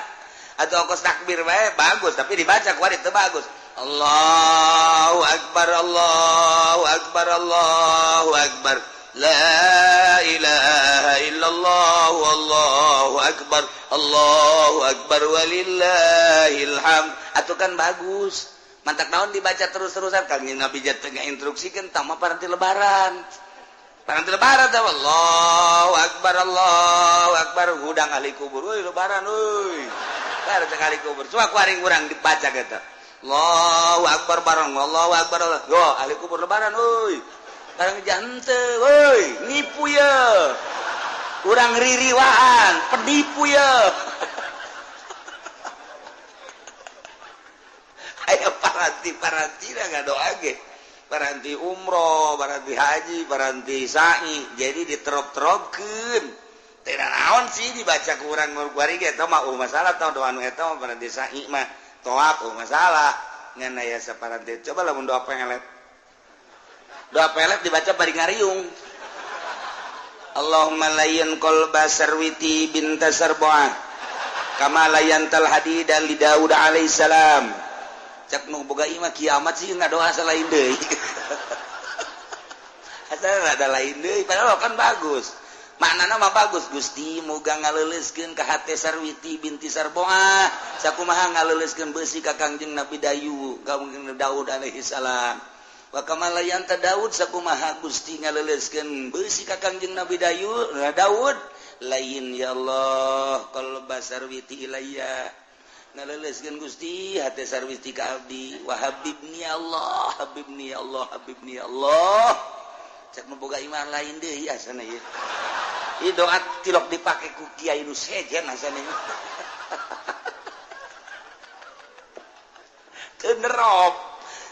atau kos takbir bae bagus tapi dibaca kuari teu bagus. Allahu akbar Allahu akbar Allahu akbar la ilaha illallah wallahu akbar Allahu akbar walillahil hamd. Atuh kan bagus. Mantak naon dibaca terus-terusan Kangjeng Nabi tengah instruksikeun tah mah paranti lebaran. Paranti lebaran tah Allahu akbar Allahu akbar hudang ahli kubur euy lebaran euy. Lebaran cek ahli kubur. Coba ku aring urang dibaca kitu. Allahu akbar bareng Allahu akbar yo ahli kubur lebaran euy. Barang jante euy nipu ye. Urang ririwaan penipu ye. Ayo paranti-paranti ngadoa ge. Paranti umroh, paranti haji, paranti sa'i. Jadi diterop-teropkeun. Teu naon sih dibaca ku urang kuari ge eta mah masalah tah doa nu eta mah paranti sa'i mah toap masalah. Ngan aya saparanti coba lamun doa pelet. Doa pelet dibaca bari ngariung. Allahumma layyin qalba sarwiti binta sarbuah kama layyantal hadida li Daud alaihissalam. Cek nu boga imah kiamat sih ngadoa lain deui. Asal ada lain deui padahal kan bagus. Maknana mah bagus Gusti muga ngaleuleuskeun ka hate Sarwiti binti Sarboah sakumaha ngaleuleuskeun beusi ka Kangjeng Nabi Dayu ka Kangjeng Daud alaihi salam. Wa kama layanta Daud sakumaha Gusti ngaleuleuskeun beusi ka Kangjeng Nabi Dayu Daud lain ya Allah qalba Sarwiti ilayya ngaleuleuskeun Gusti hate Sarwiti ka abdi wa habibni ya Allah habibni ya Allah habibni ya Allah. Cek nu boga iman lain deui asana ieu. Ieu doa tilok dipake ku kiai nu sejen asana ieu. Teu nerop.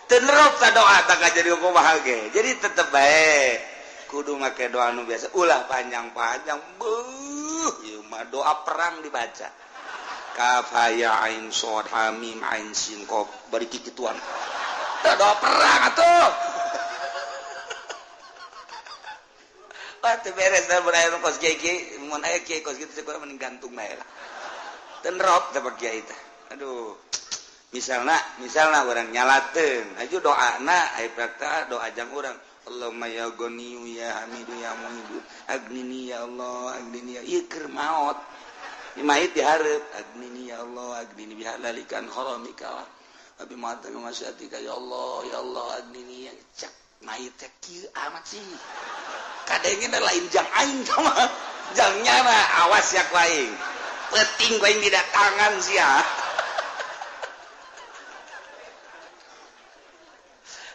Teu nerop ta doa tah jadi kumaha ge. Jadi tetep bae kudu make doa nu biasa ulah panjang-panjang. Beuh ieu mah doa perang dibaca. Kaf ha ya ain shad ha mim ain sin qaf bari kikituan. Tah doa perang atuh. Wah teu beres da mun aya kos kiai mun aya kiai kos kitu cek urang mending gantung bae lah. Teu nerop teh kiai teh. Aduh. Misalna urang nyalateun, aju doana aya prakta doa jang urang. Allahumma ya Ghaniyu ya Hamidu ya Muhidu agnini ya Allah agnini ya ieu keur maot. Mayit dihareup agnini ya Allah agnini bihalalikan haramika wa bi ma'atika masyatika ya Allah agnini ya cek mayit teh kieu amat sih. Kadengena lain jang aing mah jang nyana awas ya ku aing penting ku aing didatangan sia.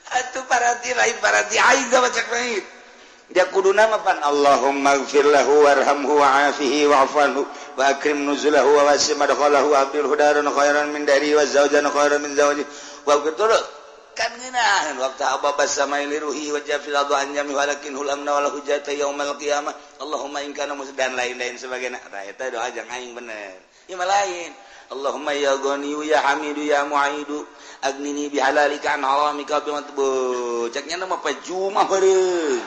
Atuh paranti lain paranti aing mah cek mayit dia kuduna mah pan Allahumma ighfir lahu warhamhu wa'afihi wa'fu anhu wa akrim nuzulahu wa wasi' madkhalahu wa abdilhu daran khairan min dari wa zawjan khairan min zawji wa betul kan ngeunaheun waktu ababa samai liruhi wa jafil adu anjami walakin hulamna wala hujata yaumal qiyamah Allahumma in kana dan lain-lain sebagainya. Tah eta doa jang aing bener ieu mah lain. Allahumma ya Ghaniyu ya Hamidu ya Mu'idu agnini bihalalika an haramika bi matbu cek nya mah pajumah beureum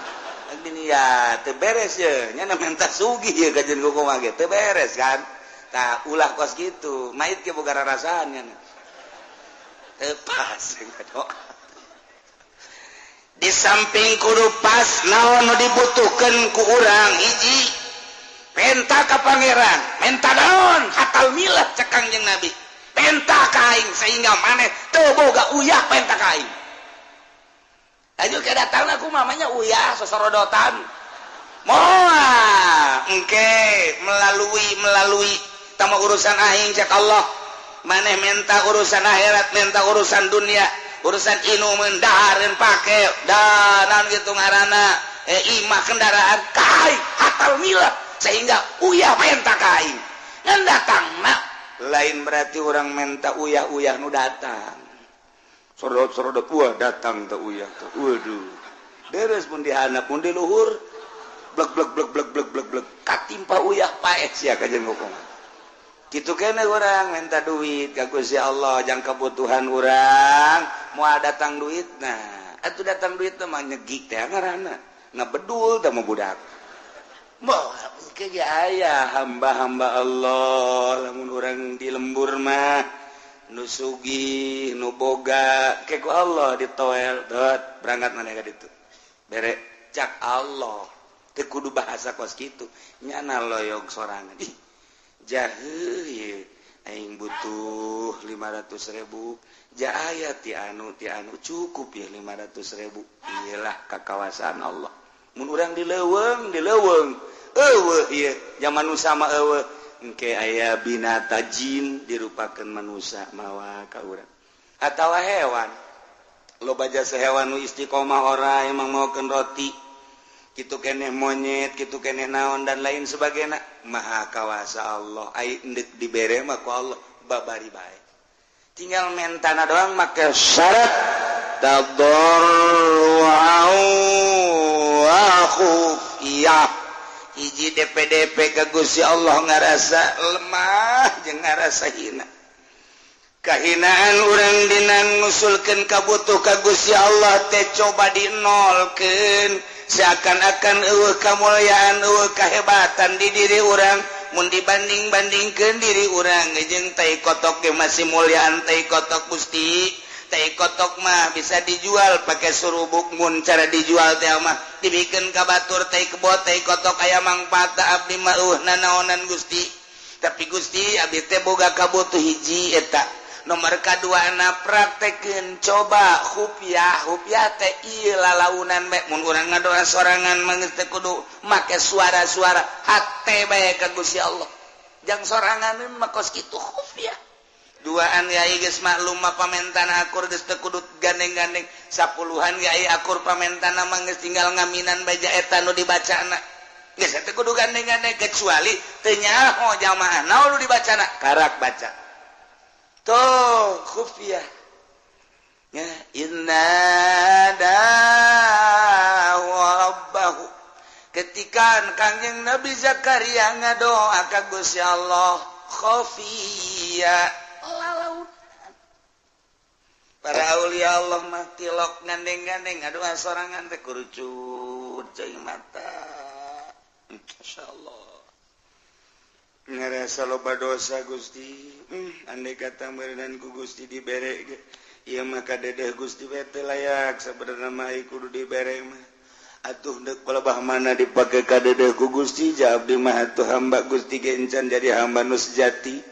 agnini ya teu beres ye nya menta sugih ye kajeun kumaha ge teu beres kan. Tah ulah kos kitu mayit ge boga rarasaan nya teu pas doa. Di samping kudu pas naon nu dibutuhkeun ku urang hiji penta ka pangeran menta naon hatal milah cek Kangjeng Nabi penta ka aing sehingga maneh teu boga uyah penta ka aing. Aju ke datangna ku mamanya uyah sosorodotan moal engke melalui tama urusan aing cek Allah maneh menta urusan akhirat menta urusan dunia urusan inumeun dahareun pake danan kitu ngaranna imah kendaraan kai hatal milah sehingga uyah menta ka aing ngan datangna lain berarti orang menta uyah-uyah nu datang sorodot-sorodot wah datang teh uyah teh waduh deres mun dihandap mun di luhur blek blek blek blek blek blek blek katimpa uyah paeh sia kajeun kumaha. Kitu kene urang minta duit ka Gusti Allah jang kebutuhan urang moal datang duitna. Atuh datang duit mah nyegik teh ngaranna. Ngabedul teh mah budak. Moal Ke ge aya hamba-hamba Allah lamun urang di lembur mah nu sugih nu boga ke ku Allah ditoel dot berangkat maneh ka ditu bere cak Allah teu kudu bahasa kos kitu nyana loyog sorangan ih jaheuh ieu aing butuh 500.000 ja aya ti anu cukup ya 500.000 iyalah kakawasaan Allah mun urang di leuweung eueuh ieu zaman nu sama eueuh engke aya binata jin dirupakeun manusia mawa ka urang atawa hewan loba jasa hewan nu istiqomah ora emang maokeun roti kitu keneh monyet kitu keneh naon dan lain sebagainya maha kawasa Allah ai endek dibere mah ku Allah babari bae tinggal mentana doang make syarat tadarru'an wa khufiyah hiji DPDP ka Gusti Allah ngarasa lemah jeung ngarasa hina kahinaan urang dina ngusulkeun kabutuh ka Gusti Allah teh coba dinolkeun seakan-akan eueuh kamulyaan eueuh kahebatan di diri urang mun dibanding-bandingkeun diri urang jeung tai kotok ge masih mulyaan tai kotok Gusti tai kotok mah bisa dijual pakai surubuk mun cara dijual teh mah dibikeun ka batur tai kebo tai kotok aya mangfaatna abdi mah eueuh nanaonan Gusti tapi Gusti abdi teh boga kabutuh hiji eta nomor kadua na praktekeun coba khufiah khufiah teh ieu lalaunan bae mun urang ngadoa sorangan mah geus teu kudu make suara-suara hate bae ka Gusti Allah jang sorangan mah kos kitu khufiah duaan yai geus maklum mah pamentana akur geus teu kudu gandeng-gandeng sapuluhan yai akur pamentana mah geus tinggal ngaminan bae eta nu dibacana geus teu kudu gandeng-gandeng kecuali teu nyaho jamaah naon nu dibacana karak baca tuh khufiyah ya inna dahu rabbahu ketika Kangjeng Nabi Zakaria ngadoa ka Gusti Allah khafiyah lalaunan para aulia Allah mah tilok gandeng-gandeng ngadoa sorangan teh kurucut cai mata masyaallah ngerasa loba dosa Gusti andai kata meureunan ku Gusti dibere ieu mah kadedeh Gusti we teu layak sabenerna mah kudu dibere mah atuh deuk palebah mana dipake kadedeh ku Gusti ja abdi mah atuh hamba Gusti ge encan jadi hamba nu sejati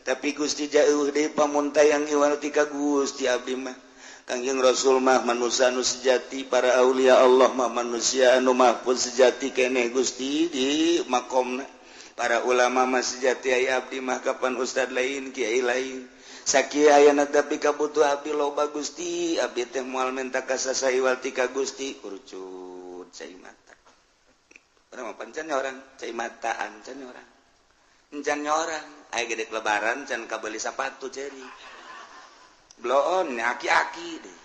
tapi Gusti jauh deui pamuntayang iwal ti ka Gusti abdi mah Kangjeng Rasul mah manusia anu sejati para aulia Allah mah manusia anu mahfuz sejati keneh Gusti di makomna para ulama mah sejati aya abdi mah kapan ustad lain kiai lain sakieu ayana tapi kabutuh abdi loba Gusti abdi teh moal menta ka saha iwal ti ka Gusti kurucut cai mata urang mah pancan orang cai mata ancan orang encan orang aya gede lebaran can kabeuli sapatu ceri bloon aki-aki deh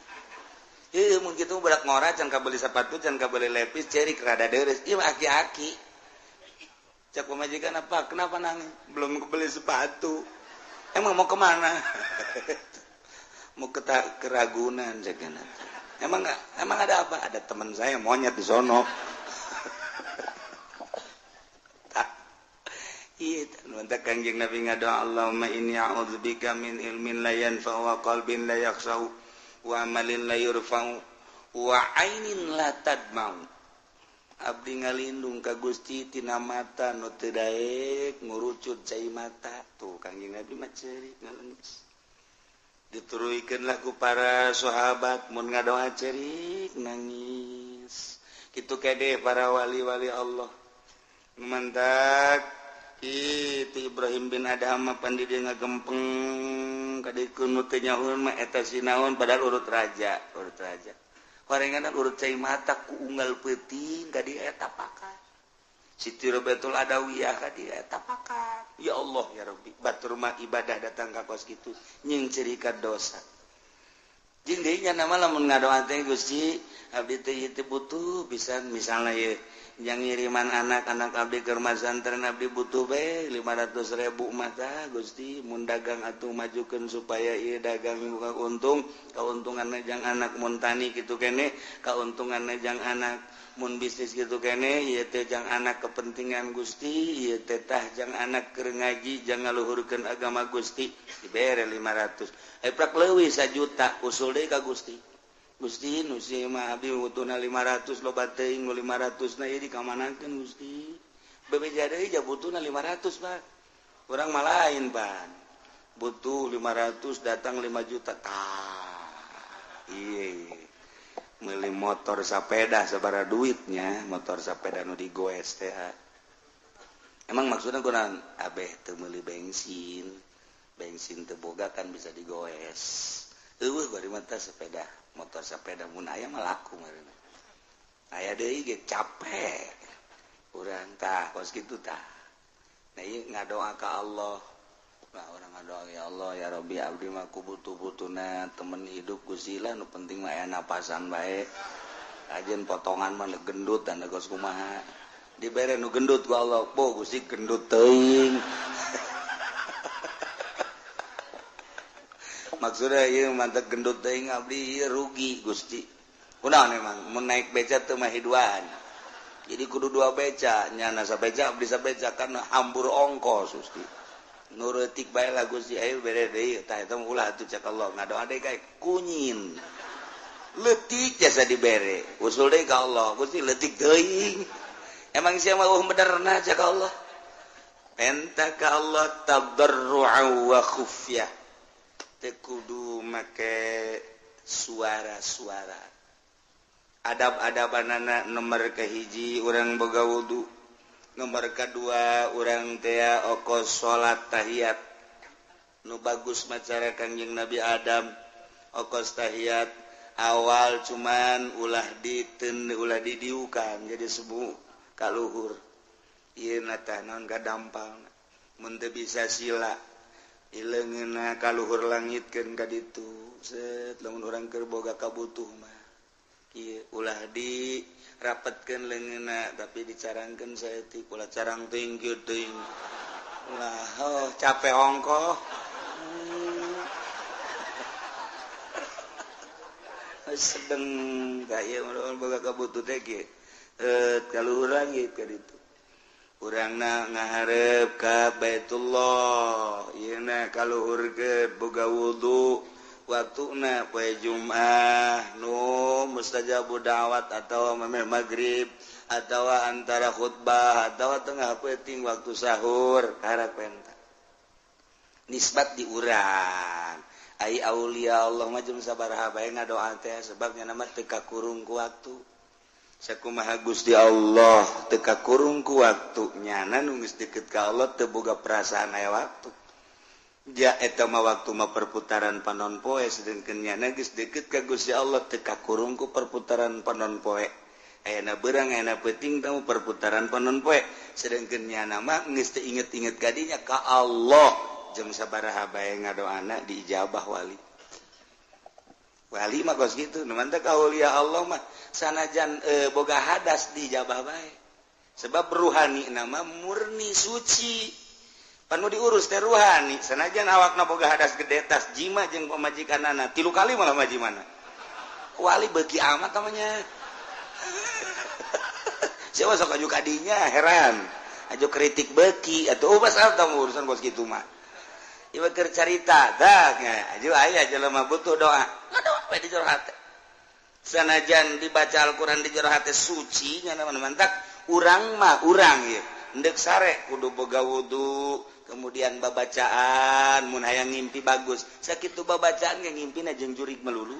heuh mun kitu budak ngora can kabeuli sapatu can kabeuli lepis ceri rada deres ieu aki-aki cak pemajikan apa kenapa nangis belum kebeli sepatu emang mau kemana mau ke Ragunan cekana emang emang ada apa ada teman saya monyet di sono iya mantap Kangjeng Nabi ngadoa Allahumma inni a'udzubika min ilmin la yanfa'u wa qalbin la yakhsha'u wa amalin la yurfa'u wa ainin la tadma'u abdi ngalindung ka Gusti tina mata nu teu daek ngurucut cai mata tuh Kangjeng Nabi mah ceurik ngalengis dituruikeun lah ku para sahabat mun ngadoa ceurik nangis kitu kede para wali-wali Allah mantak itu Ibrahim bin Adham mah pan di dieu ngagempeng ka dieu nu teu nyaho mah eta sinaon padahal urut raja horengan urut cai mata ku unggal peuting ka dieu eta pakat Siti Robiatul Adawiyah ka dieu eta pakat ya Allah ya Rabbi batur mah ibadah datang ka kos kitu nying cerika dosa jeung deui nya nama lamun ngadoa teh Gusti abdi teh ieu teh butuh pisan misalna ieu Yang ngiriman anak-anak abdi ke rumah santren, abdi butuh be 500.000 mata Gusti, mun dagang atuh majukeun supaya ieu dagang buka untung, keuntungan jang anak, mun tani kitu kene keuntungan jang anak, mun bisnis gitu kene ieu teh jang anak, kepentingan Gusti ieu teh tah jang anak keur ngaji, jang ngaluhurkeun agama Gusti. Dibere 500, eh prak leuwih 1 juta, usul deui ka Gusti. Gusti, nu si mah abdi butuhna 500, loba teuing nu 500 na, ieu dikamanakeun Gusti? Bebeja deui ja butuhna 500, Pak. Urang mah lain pan, butuh 500 datang 5 juta tah. Iya, meuli motor sepeda sabaraha duitnya, motor sepeda nu digoes teh. Emang maksudnya kunaon? Abeh teu meuli bensin, bensin teu boga kan bisa digoes. Eueuh bari mah sepeda motor sepeda, mun aya mah laku meureun. Aya deui ge capek urang tah, kos kitu tah. Nah, ieu ngadoa ka Allah. Nah, urang ngadoa, ya Allah ya Rabbi, abdi mah ku butuh-butuhna temen hidup Gusti lah, nu penting mah aya napasan bae. Ajeun potongan mah gendut dan kos kumaha. Dibere nu gendut ku Allah. Bo Gusti, gendut teuing. Maksudnya ieu mantep gendut teuing, abdi ieu rugi Gusti. Kunaon emang mun naik beca teu mah hiduan. Jadi kudu dua beca, nyana sabeca abdi sabeca kan hambur ongkos Gusti. Nu leutik bae lah Gusti, ayo bere deui tah eta mah ulah atuh cek Allah. Ngadoa deui kae kunyin. Leutik jasa dibere. Usul deui ka Allah, Gusti leutik teuing. Emang sia mah eueuh benerna cek Allah. Penta ka Allah tadarru'a wa khufyah. Teu kudu make suara-suara. Adab-adabanana nomor kahiji urang boga wudu, nomor kedua urang tea okos salat tahiyat nu bagus macara Kangjeng Nabi Adam. Okos tahiyat awal cuman ulah diten, ulah didiukan, jadi sebu kaluhur ieu na tah naon kadampal. Mun teu bisa sila, ileungeunna kaluhur langitkeun ka ditu set. Lamun urang keur boga kabutuh mah ieu ulah dirapetkeun leungeunna, tapi dicarangkeun saeutik, ulah carang teuing kieu teuing, ulah, oh capek ongkoh. Sedeng ka ieu mun boga kabutuh teh kieu kaluhur langit ka ditu. Urangna ngaharep ka Baitullah, ieu na kaluhur ke boga wudu. Waktuna poe Jumat nu mustajabu da'wat atau memeh maghrib atau antara khutbah atau tengah peuting waktu sahur, karak penta nisbat di urang. Ai aulia Allah mah jeung sabaraha bae ngadoa teh, sebabnya nama teu kakurung ku waktu. Sakumaha Gusti Allah teu kakurung ku waktu, nyana nu geus deket ka Allah teu boga perasaan aya waktu. Ja eta mah waktu mah perputaran panon poe, sedengkeun nyana geus deket ka Gusti Allah teu kakurung ku perputaran panon poe. Ayeuna beurang, ayeuna peuting tamu perputaran panon poe, sedengkeun nyana mah geus teu inget-inget kadinya ka Allah. Jeung sabaraha bae ngadoana diijabah wali. Wali mah kos kitu, nu mantak aulia Allah mah sanajan boga hadas diijabah bae. Sebab ruhani nama murni suci. Pan nu diurus teh ruhani, sanajan awakna boga hadas gede tas jima jeung pamajikanana 3 kali malah majimana. Wali beuki amat namanya. Siapa sok aju kadinya heran. Aju kritik beuki atuh ubas tamu urusan kos kitu mah. Ieu keur carita tah aju aya jelema butuh doa. Ngadoa we di jero hate. Sanajan dibaca Al-Qur'an di jero hate suci nya mantak urang mah urang ieu. Endek sare kudu boga wudu, kemudian babacaan mun hayang ngimpi bagus. Sakitu babacaan ge ngimpina jeung jurig melulu.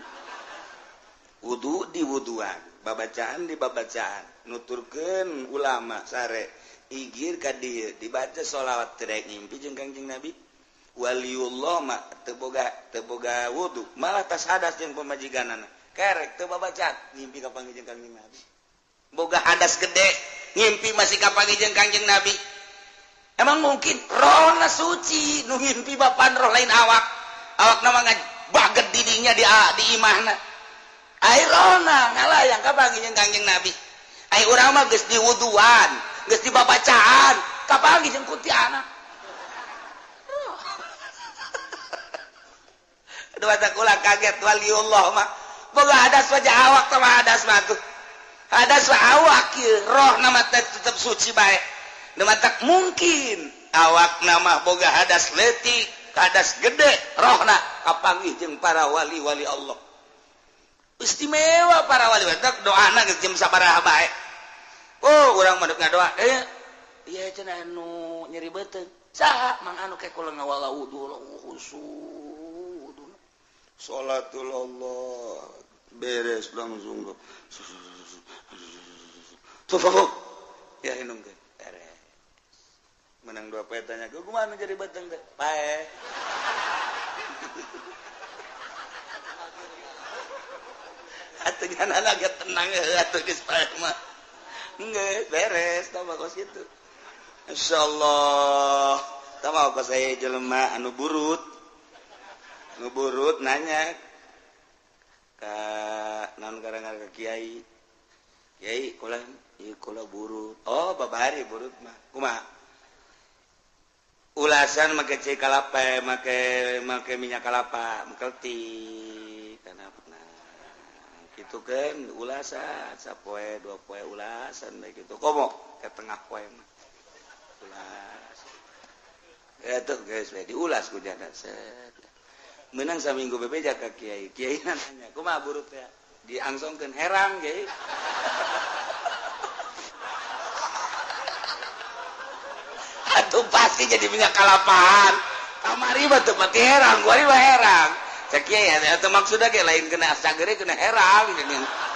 Wudu di wuduan, babacaan di babacaan. Nuturkeun ulama sare igir ka dieu dibaca sholawat teu rek ngimpi jeung Kangjeng Nabi. Waliullah mah teu boga wudu, malah tas hadas jeung pamajikanana. Kerek teu babacaan ngimpi ka panggih jeung Kangjeng Nabi. Boga hadas gede ngimpi masih kapanggih jeung Kangjeng Nabi. Emang mungkin rohna suci nu ngimpi bapan roh lain awak. Awakna mah baget didinya di imahna. Ai rohna ngalayang kapanggih jeung Kangjeng Nabi. Ai urang mah geus diwuduan, geus dibabacaan, kapanggih jeung kuntilanak. Aduh asa kula kaget waliullah mah. Boga hadas wajah awak teh hadas mah tuh. Hadas mah awak ieu, rohna mah tetep suci bae. Nu matak mungkin awakna mah boga hadas leutik, hadas gede, rohna kapanggih jeung para wali-wali Allah. Istimewa para wali matak doana geus jam sabaraha bae. Oh, urang mah ngadoa ieu cenah anu nyeri beuteung. Saha mang anu ke kula ngawala wudu khusyuk. Salatul Allah beres langsung tuh ya inung ke beres menang dua poe tanya gue kumaha jadi beteng teh pae atuh nyana lagi tenang atuh geus pae mah geus beres tah mah kos kitu insyaallah tah mah kos aya jelema anu burut ngeburut nanya ka naon garangan ka kiai kiai kula ieu kula burut oh babari burut mah kumaha ulasan make cai kalapa make minyak kalapa mengkelti kana nah kitu kan ulasan sapoe dua poe ulasan bae kitu komo ke tengah poe mah ulas eta geus we diulas ku jana set menang saminggu bebeja ka kiai kiai nanya kumaha burut teh diangsongkeun herang kiai atuh pasti jadi minyak kalapaan kamari mah teu pati herang kuari mah herang cek kiai atuh maksudna ge lain kena sagere kena herang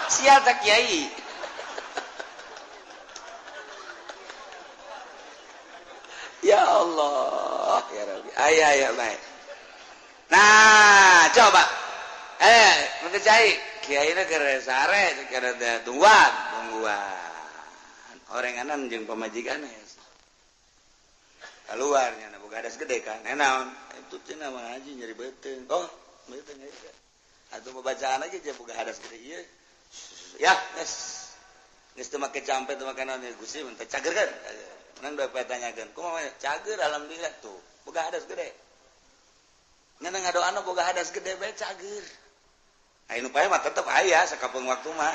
sial cek kiai ya Allah ya Rabbi aya aya bae. Nah, coba. Mengke cai, kiaina keur sare keur tungguan, tungguan. Orenganan jeung pamajikan keluar nya boga hadas gede kan. Naon? Itu cenah mah haji nyeri beuteung. Oh, beuteung eta. Atuh babacaan aja je boga hadas gede ieu. Ya, geus. Geus teu make campe teu make naon Gusti mun teh cager kan. Menang dua tanyakeun. Kumaha cager alhamdulillah tuh. Boga hadas gede. Ngan ngadoana boga hadas gede bae cager. Aya nu pae mah tetep aya sakapeung waktu mah.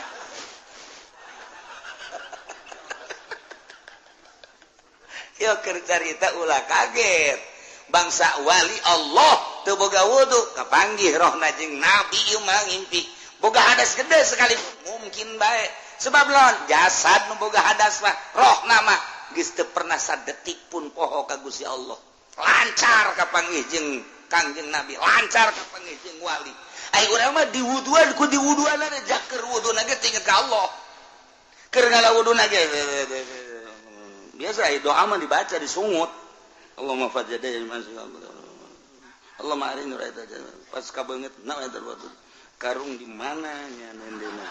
Yo keur carita ulah kaget. Bangsa wali Allah teu boga wudu kapanggih rohna jeung nabi ieu mah ngimpi. Boga hadas gede sekali mungkin bae. Sebab lawan jasad nu boga hadas mah rohna mah geus teu pernah sadetik pun poho ka Gusti Allah. Lancar kapanggih jeung Kangjeng Nabi lancar kapanggih jeung wali. Ai urang mah diwuduan ku diwuduanna jaker wuduna ge inget ka Allah. Keur ngalawuduna ge biasa ai doa mah dibaca disungut. Allahumma fajjada Allahumma arini raita pas kabeungeut na eta karung di mana nya neundeuna.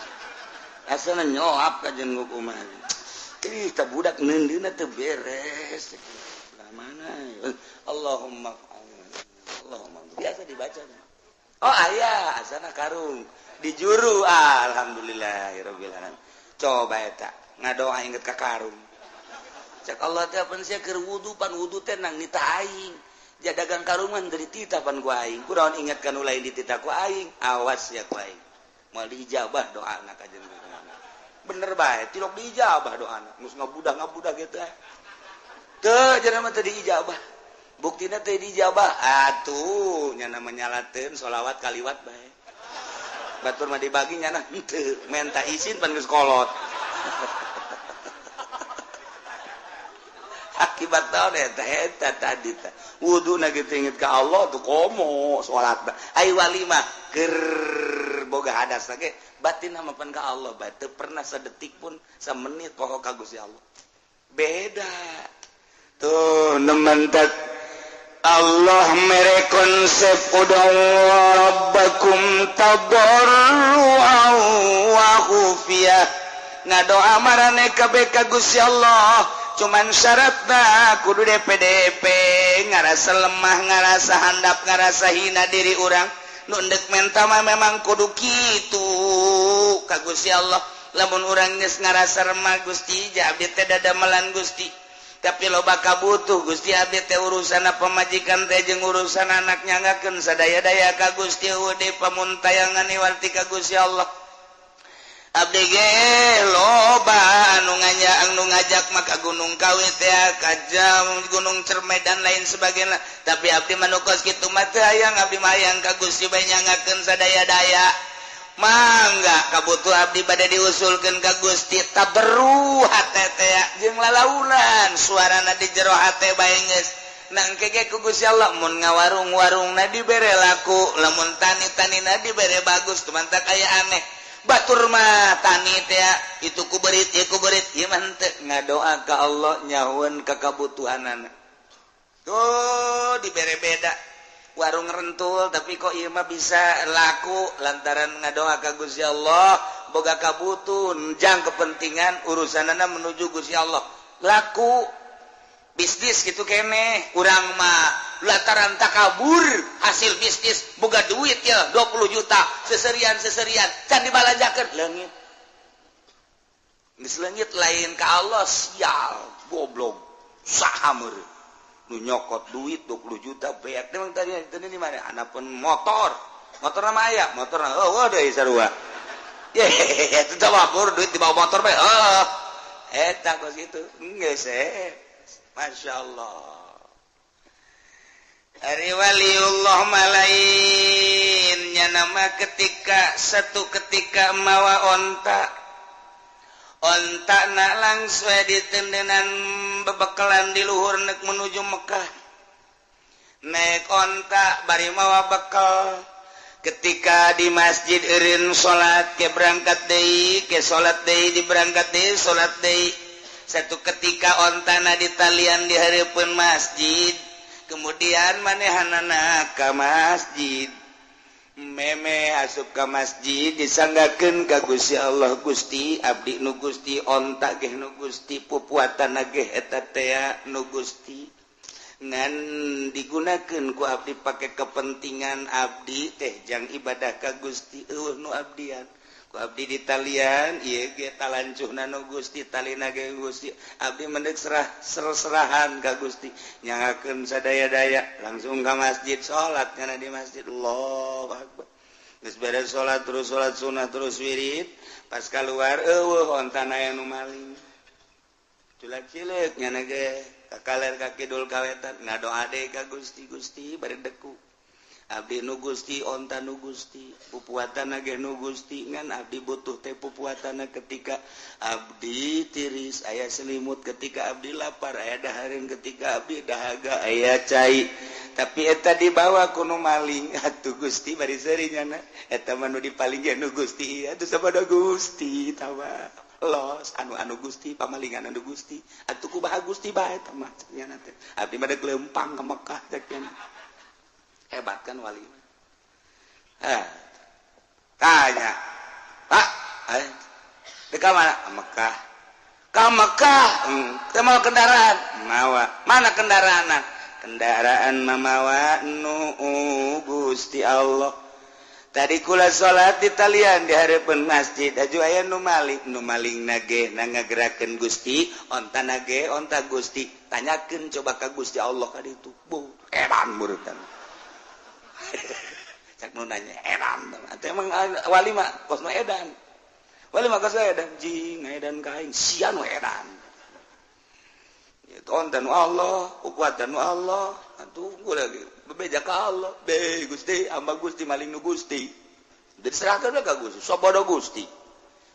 Asana nyolap ka jeung kumaha. Ih ta budak neundeuna teu beres. Lah mana? Allahumma Allahumma biasa dibaca. Oh ayah asana karung dijuru alhamdulillahirabbil alamin. Coba eta ngadoa inget ka karung. Cek Allah teh pan sia keur wudu pan wudu teh nang nita aing. Ja dagang karungan dari tita pan ku aing. Kunaon inget ka nu lain ditita ku aing. Awas ya ku aing. Moal diijabah doana ka jeung bener bae tilok diijabah doana. Geus ngabudah-ngabudah kitu teh. Teu cenah mah teu diijabah. Buktina teh dijabah atuh nyana menyalateun sholawat kaliwat bae batur mah dibagi nyana henteu menta izin pan geus kolot akibat naon eta eta tadi teh wuduna ge teu inget ka Allah tuh komo salat ai wali mah keur boga hadas ge batin mah pan ka Allah bae teu pernah sadetik pun samenit poho ka Gusti Allah beda tuh nementak Allah mere konsep ud'u rabbakum tadarruan wa khufiyah ngadoa marane kabeh ka Gusti Allah cuman syaratna kudu DPDP ngarasa lemah ngarasa handap ngarasa hina diri urang nu endek menta mah memang kudu kitu ka Gusti Allah. Lamun urang geus ngarasa remah, Gusti, ja abdi teh dadamelan Gusti, tapi loba kabutuh Gusti, abdi teh urusan pamajikan teh jeung urusan anak, nyanggakeun sadaya-daya ka Gusti, deui pamuntayangan iwarti ka Gusti Allah. Abdi ge loba anu nganya, anu ngajak maka Gunung Kawi teh, ka jam Gunung Cerme dan lain sebagainya, tapi abdi mah nu kos kitu mah teu hayang. Abdi mah hayang ka Gusti bae, nyanggakeun sadaya-daya. Mangga kabutuh abdi bade diusulkeun ka Gusti. Taberu hate teh jeung lalaunan suarana di jero hate bae geus nangke ge ku Gusti Allah. Mun ngawarung-warungna dibere laku, lamun tani-tanina dibere bagus. Tumantak aya aneh, batur mah tani teh itu ku berit ieu ku berit, ieu mah henteu, ngadoa ka Allah nyahueun ka kabutuhanana tuh dibere beda. Warung rentul, tapi kok ieu mah bisa laku lantaran ngadoa ka Gusti Allah, boga kabutuh jang kepentingan urusanana menuju Gusti Allah, laku bisnis gitu kene. Urang mah lantaran takabur, hasil bisnis boga duit ya 20 juta, seserian seserian can dibalanjakeun, leungit. Geus leungit lain ka Allah, sial, goblok, saha meureun nu nyokot duit 20 juta beak? Emang tadi tadi di mana anapun motor, motor nama aya motor, oh, oh deui sarua. Ye, itu mabur duit di bawah motor bae. Oh, eta kos kitu geus eh. Masya Allah. Ari waliullah malainnya nama ketika satu ketika mawa onta, onta nak langsung ditendenan bebekalan di luhur nek menuju Mekah, naik onta bari mawa bekal. Ketika di masjid eureun salat, ke berangkat deui, ke salat deui, di berangkat deui, salat deui. Satu ketika ontana ditalian di hareupeun masjid, kemudian manehanana ka masjid, meme asup ka masjid, disanggakeun ka Gusti Allah, "Gusti, abdi nu Gusti, onta ge nu Gusti, pupuatan ge eta tea nu Gusti, ngan digunakeun ku abdi pake kepentingan abdi teh jang ibadah ka Gusti. Eueuh nu abdian, ku abdi ditalian ieu ge talancuhna nu Gusti, talina ge Gusti. Abdi mendek serah serahan ka Gusti, nyanggakeun sadaya-daya." Langsung ka masjid, salat kana di masjid, Allahu akbar. Geus beres salat, terus salat sunah, terus wirid. Pas keluar, eueuh ontana, aya nu maling. Culak cileuk nyana ge ka kaler, ka kidul, ka wetan, ngadoa deui ka Gusti. "Gusti," bari deku, "abdi nu Gusti, onta nu Gusti, pupuatan ge nu Gusti, ngan abdi butuh teh pupuatan ketika abdi tiris aya selimut, ketika abdi lapar aya dahareun, ketika abdi dahaga aya cai, tapi eta dibawa ku nu maling. Atuh Gusti," bari seuri nyana, "eta mah nu dipaling ge nu Gusti. Atuh sabada Gusti tawa los anu anu Gusti, pamalingan anu Gusti, atuh kumaha Gusti bae eta mah?" Nyana teh, "Abdi mah deuk leumpang ka Mekah," cek nyana. Hebat kan wali? Eh, tanya, "Pak, eh, di mana?" "Mekah." "Ka Mekah? Teu mawa kendaraan?" "Mawa." "Mana kendaraan?" "Kendaraan mamawa nu Gusti Allah. Tadi kula salat di talian di hareupeun masjid, aju aya nu maling. Nu maling nage na ngagerakeun Gusti, onta nage onta Gusti. Tanyakeun coba ka Gusti Allah ka ditu." Bu, edan murutan. Cak nu nanya edan. Atuh emang wali mah kos nu edan. Wali mah kos edan, jing edan ka aing, sia nu edan. Itu onta nu Allah, kuatan nu Allah. Atuh lagi bebeja ka Allah. "Be Gusti, hamba Gusti, maling nu Gusti." Diserahkan ka Gusti, sabodo Gusti.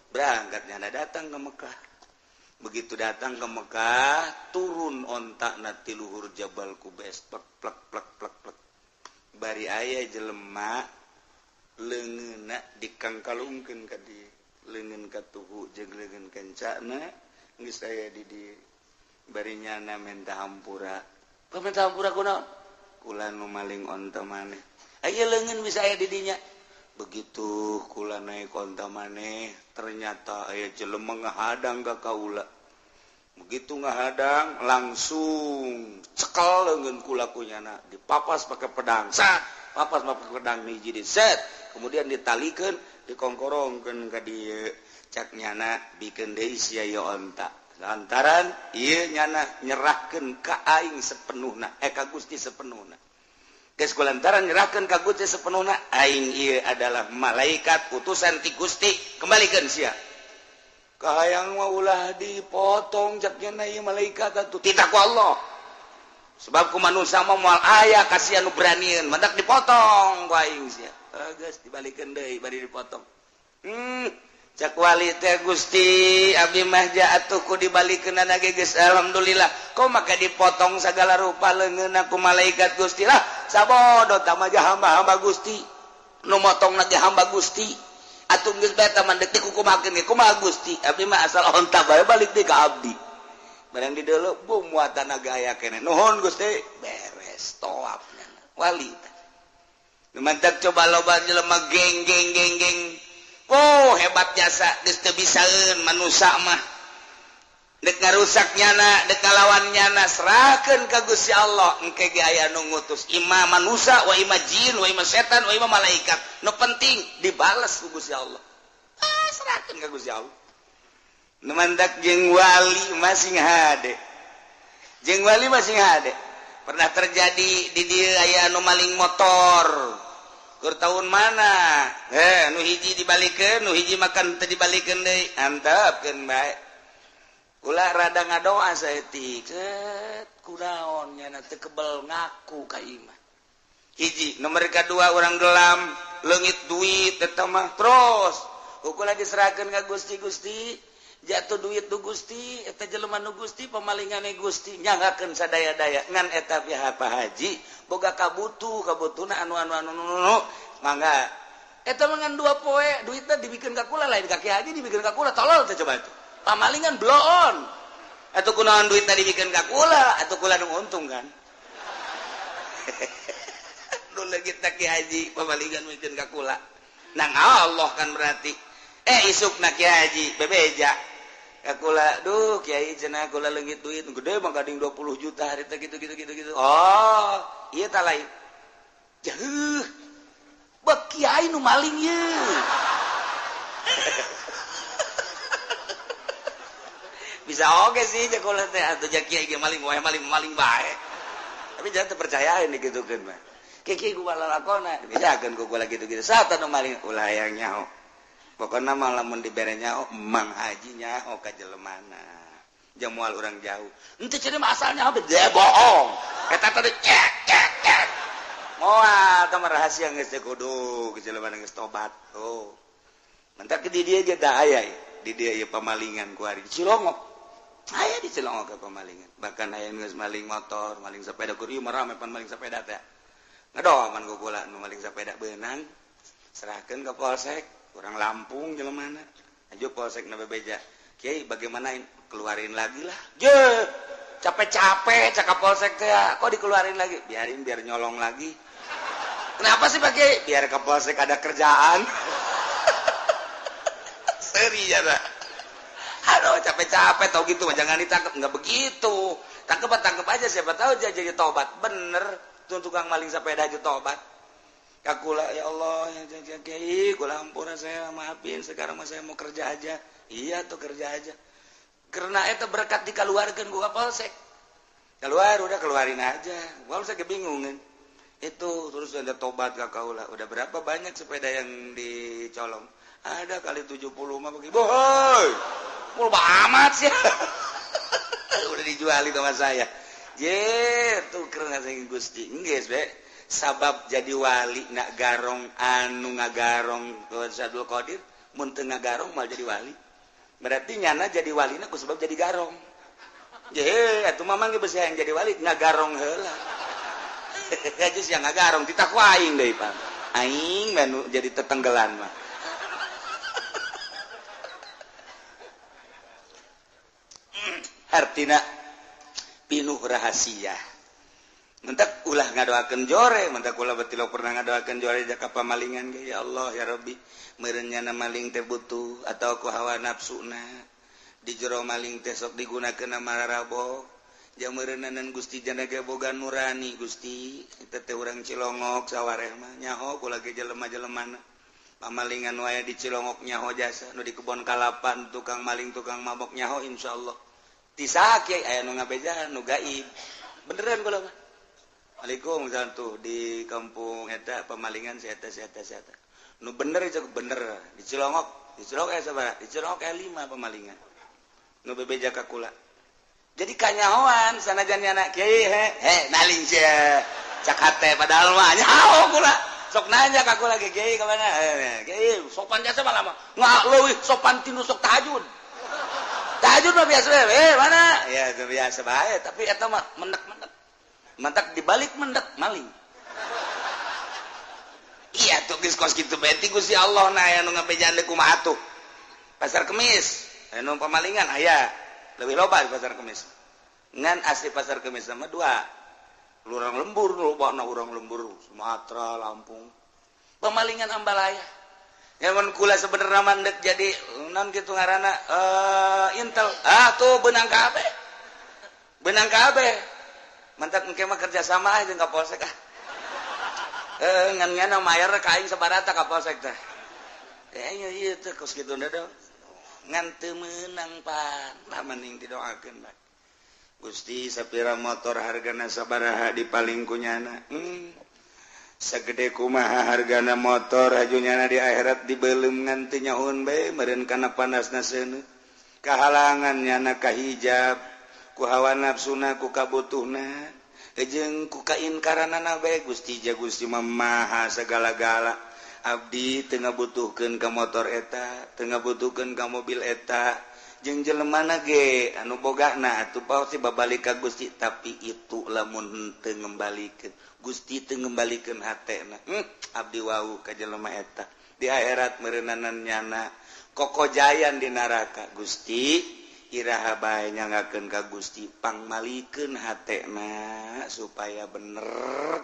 Berangkat nyana datang ke Mekah. Begitu datang ke Mekah, turun onta na ti luhur Jabal Kubes, plek plek plek plek plek. Bari aya jelema leungeunna dikangkalungkeun ka di leungeun katuhu jeung leungeun kencana geus aya di di. Bari nyana minta hampura. "Minta hampura kunaon?" "Kula nu maling onta maneh. Aya leungeun bisa aya di dinya. Begitu kula naik onta maneh, ternyata aya jelema ngahadang ka kaula. Begitu ngahadang, langsung cekel leungeun kula ku nyana, dipapas pakai pedang, sat, papas pakai pedang hiji di set, kemudian ditalikeun, dikongkorongkeun ka dieu." Cak nyana bikeun deui sia ieu onta. Lantaran ieu nyana nyerahkeun ka aing sepenuhna, ka Gusti sepenuhna. Geus kulantaran nyerahkeun ka Gusti sepenuhna, aing ieu adalah malaikat utusan ti Gusti, kembalikeun sia. Kahayang mah ulah dipotong cak nyana ieu malaikat atuh titah ku Allah. Sebab ku manusia mah moal aya kasihan nu beranieun, mantak dipotong ku aing sia. Geus dibalikeun deui bari dipotong. Cak wali teh Gusti abdi mah atuh ku dibalikeunana ge geus alhamdulillah. Kok maka dipotong sagala rupa leungeunna ku malaikat Gusti lah. Sabodo tah mah hamba-hamba Gusti. Nu motongna ge hamba Gusti. Atuh geus bae tah mah deuk dikukumakeun ge kumaha Gusti. Abdi mah asal onta bae balik deui ka abdi. Barang di deuleu bu muatan aya keneh. Nuhun Gusti, beres toap wali teh. Nu mantak coba loba jelema geng geng geng geng. Oh hebat jasa geus teu bisaeun manusa mah. Dek ngarusak nyana, dek ngalawan nyana, serahkeun ka Gusti Allah. Engke ge aya nu ngutus ima manusa wa ima jin wa ima setan wa ima malaikat. Nu penting dibales ku Gusti Allah. Ah, serahkeun ka Gusti Allah. Nu mantak jeung wali masing hade. Jeung wali masing hade. Pernah terjadi di dieu aya nu maling motor. Keur tahun mana? Nu hiji dibalikeun, nu hiji makan teu dibalikeun deui. Antepkeun bae. Ulah rada ngadoa saeutik. Set kunaon nyana teu kebel ngaku ka imah. Hiji, nomor kadua urang gelam, leungit duit eta mah terus. Ukur diserahkeun ka Gusti, Gusti jatuh duit nu Gusti, eta jelema nu Gusti, pemalingane Gusti, nyanggakeun sadaya-daya ngan eta pihak Pak Haji boga kabutuh, kabutuhna anu anu anu anu mangga eta mah ngan 2 poe duitna dibikeun ka kula lain ka Ki Haji dibikeun ka kula tolol teh coba itu pamalingan bloon atuh kunaon duitna dibikeun ka kula atuh kula nu untung kan nu leungit Ki Haji pamalingan mikeun ka kula nang Allah kan berarti isukna Ki Haji bebeja ka kula duh kiai cenah kula leungit duit gede mah gading 20 juta hari teh gitu gitu gitu gitu. Oh ieu tah lain jauh bek kiai nu maling ieu. Bisa oge sih jeung kula teh atuh ja kiai ge maling wae maling maling bae tapi jangan terpercayain digitukeun mah kiai ku lalakona dibejakeun ku kula gitu-gitu saat nu maling ulah hayang nyaho. Pokokna mah lamun dibere nyaho Mang Haji nyaho ka jelemana jeung moal urang jauh henteu cenah mah asalnya dia bohong eta tadi cek cek cek moal teh mah rahasia geus teh kudu ke jelemana geus tobat. Oh mentak di dieu ge da aya di dieu ieu pamalingan ku ari di Cilongok aya di Cilongok ke pamalingan bahkan aya geus maling motor maling sepeda kur ieu mah rame pan maling sepeda teh ngadoman ku kula nu maling sepeda beunang serahkeun ka polsek orang Lampung jelemana aja polsek na bebeja kiai bagaimana keluarin lagi lah je capek-capek cakap polsek teh kok dikeluarin lagi biarin biar nyolong lagi kenapa sih Pak Kiai biar ke polsek ada kerjaan. Seri ya dah aduh capek-capek tau gitu jangan ditangkap nggak begitu tangkep aja siapa tahu dia jadi tobat bener tuh tukang maling sepeda aja tobat. Kakula ya Allah ya kiai kula ampura saya maafin sekarang mah saya mau kerja aja. Iya tuh kerja aja karena eta berkat dikeluarkeun ku polsek keluar udah keluarin aja polsek kebingungan itu terus ada tobat ka kaula udah berapa banyak sepeda yang dicolong ada kali 70 mah bagi boy mul amat sih. Udah dijualin sama saya je tuh karena saya Gusti geus be sabab jadi wali nak garong anu ngagarong ke Abdul Qadir mun teu ngagarong mal jadi wali berarti nyana jadi walina ku sebab jadi garong je atuh mamang ge beusi hayang jadi wali ngagarong heula aja sia ngagarong titah ku aing deui pan aing mah jadi tetenggelan mah. Artina pinuh rahasia mentak ulah ngadoakeun jore mentak ulah betilok pernah ngadoakeun jore jaka pamalingan ge ya Allah ya Rabbi meureun nyana maling teh butuh atau ku hawa nafsuna di jero maling teh sok digunakeun mararabo jeung meureunanan Gusti jana ge boga nurani Gusti eta teh urang Cilongok sawareh mah nyaho kula ge jelema-jelemana Pamalingan wae di Cilongok nyaho jasa, nu di kebon kalapan tukang maling tukang mabok nyaho insyaallah. Ti saha kiai aya nu ngabejaan nu gaib. Beneran kula mah. Waalaikumsalam tuh di kampung eta pemalingan si eta si eta si eta. Nu bener itu bener di Cilongok aya sabaraha? Di Cilongok aya 5 pemalingan. Nu bebeja ka kula. Jadi kanyahoan sanajan nyana kiai he maling sia. Cak hate padahal mah nyaho kula. Sok nanya ka kula ge kiai ka mana? Kiai sopan jasa malah mah. Nggak leuwih sopan tinu sok tahajud. Tahajud mah biasa mana? Ya itu biasa bae, tapi eta mah mendak-mendak. Mentak dibalik mendak maling. Iya tuh geus kos kitu bae ti Gusti Allah na aya nu ngabejaan deui kumaha atuh. Pasar Kemis, aya nu pamalingan aya. Leuwih loba di Pasar Kemis. Ngan asli Pasar Kemis sama dua. Urang lembur lobana urang lembur Sumatera, Lampung. Pemalingan ambalaya. Nyaman kula sebenarnya mandek jadi non kitu ngaranna Intel. Ah tuh benang kabeh. Benang kabeh. Mantak engke mah kerja sama aja ka polsek ah. Ngan nyana mayar ka aing sabarata ka polsek teh. Iya ieu teh kos kitu da. Ngan teu meunang pan. Lah mending didoakeun bae. Gusti sapira motor hargana sabaraha dipaling ku nyana. Sagede kumaha hargana motor haju nyana di akhirat dibeuleum ngan teu nyahoeun bae meureun kana panasna seuneu. Kahalangan nyana ka hijab, ku hawa nafsuna, ku kabutuhna, jeung ku kainkaranana bae. Gusti ja Gusti mah maha sagala-gala. Abdi teu ngabutuhkeun ka motor eta, teu ngabutuhkeun ka mobil eta. Jeung jelemana ge anu bogana atuh pasti babalik ka Gusti, tapi itu lamun teu ngembalikeun Gusti teu ngembalikeun hatena. Abdi wau ka jelema eta di akhirat meureunanan nyana kokojayan di neraka. Gusti iraha bae nyangakeun ka Gusti pangmalikeun hatena supaya bener.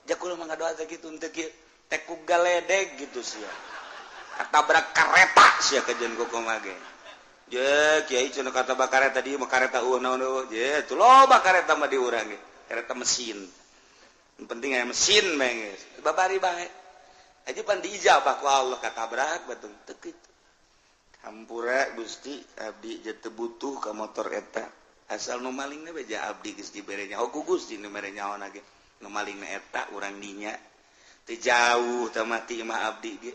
Ja kula mah ngadoa teh kitu teu kieu teh ku galedeg gitu sia katabrak kareta sia kajeun kumaha ge. Je kiai cenah kata bakareta di mah kareta eueuh naon eueuh. Je tuh loba kareta mah di urang ge. Kareta mesin. Yang penting aya mesin bae geus. Babari bae. Aja pan diijabah ku Allah katabrak batung teu kitu. Hampura Gusti abdi je teu butuh ka motor eta. Asal nu malingna bae ja abdi geus dibere nyaho ku Gusti nu mere nyaho ge. Nu malingna eta urang dinya. Teu jauh teh mah ti imah abdi ge.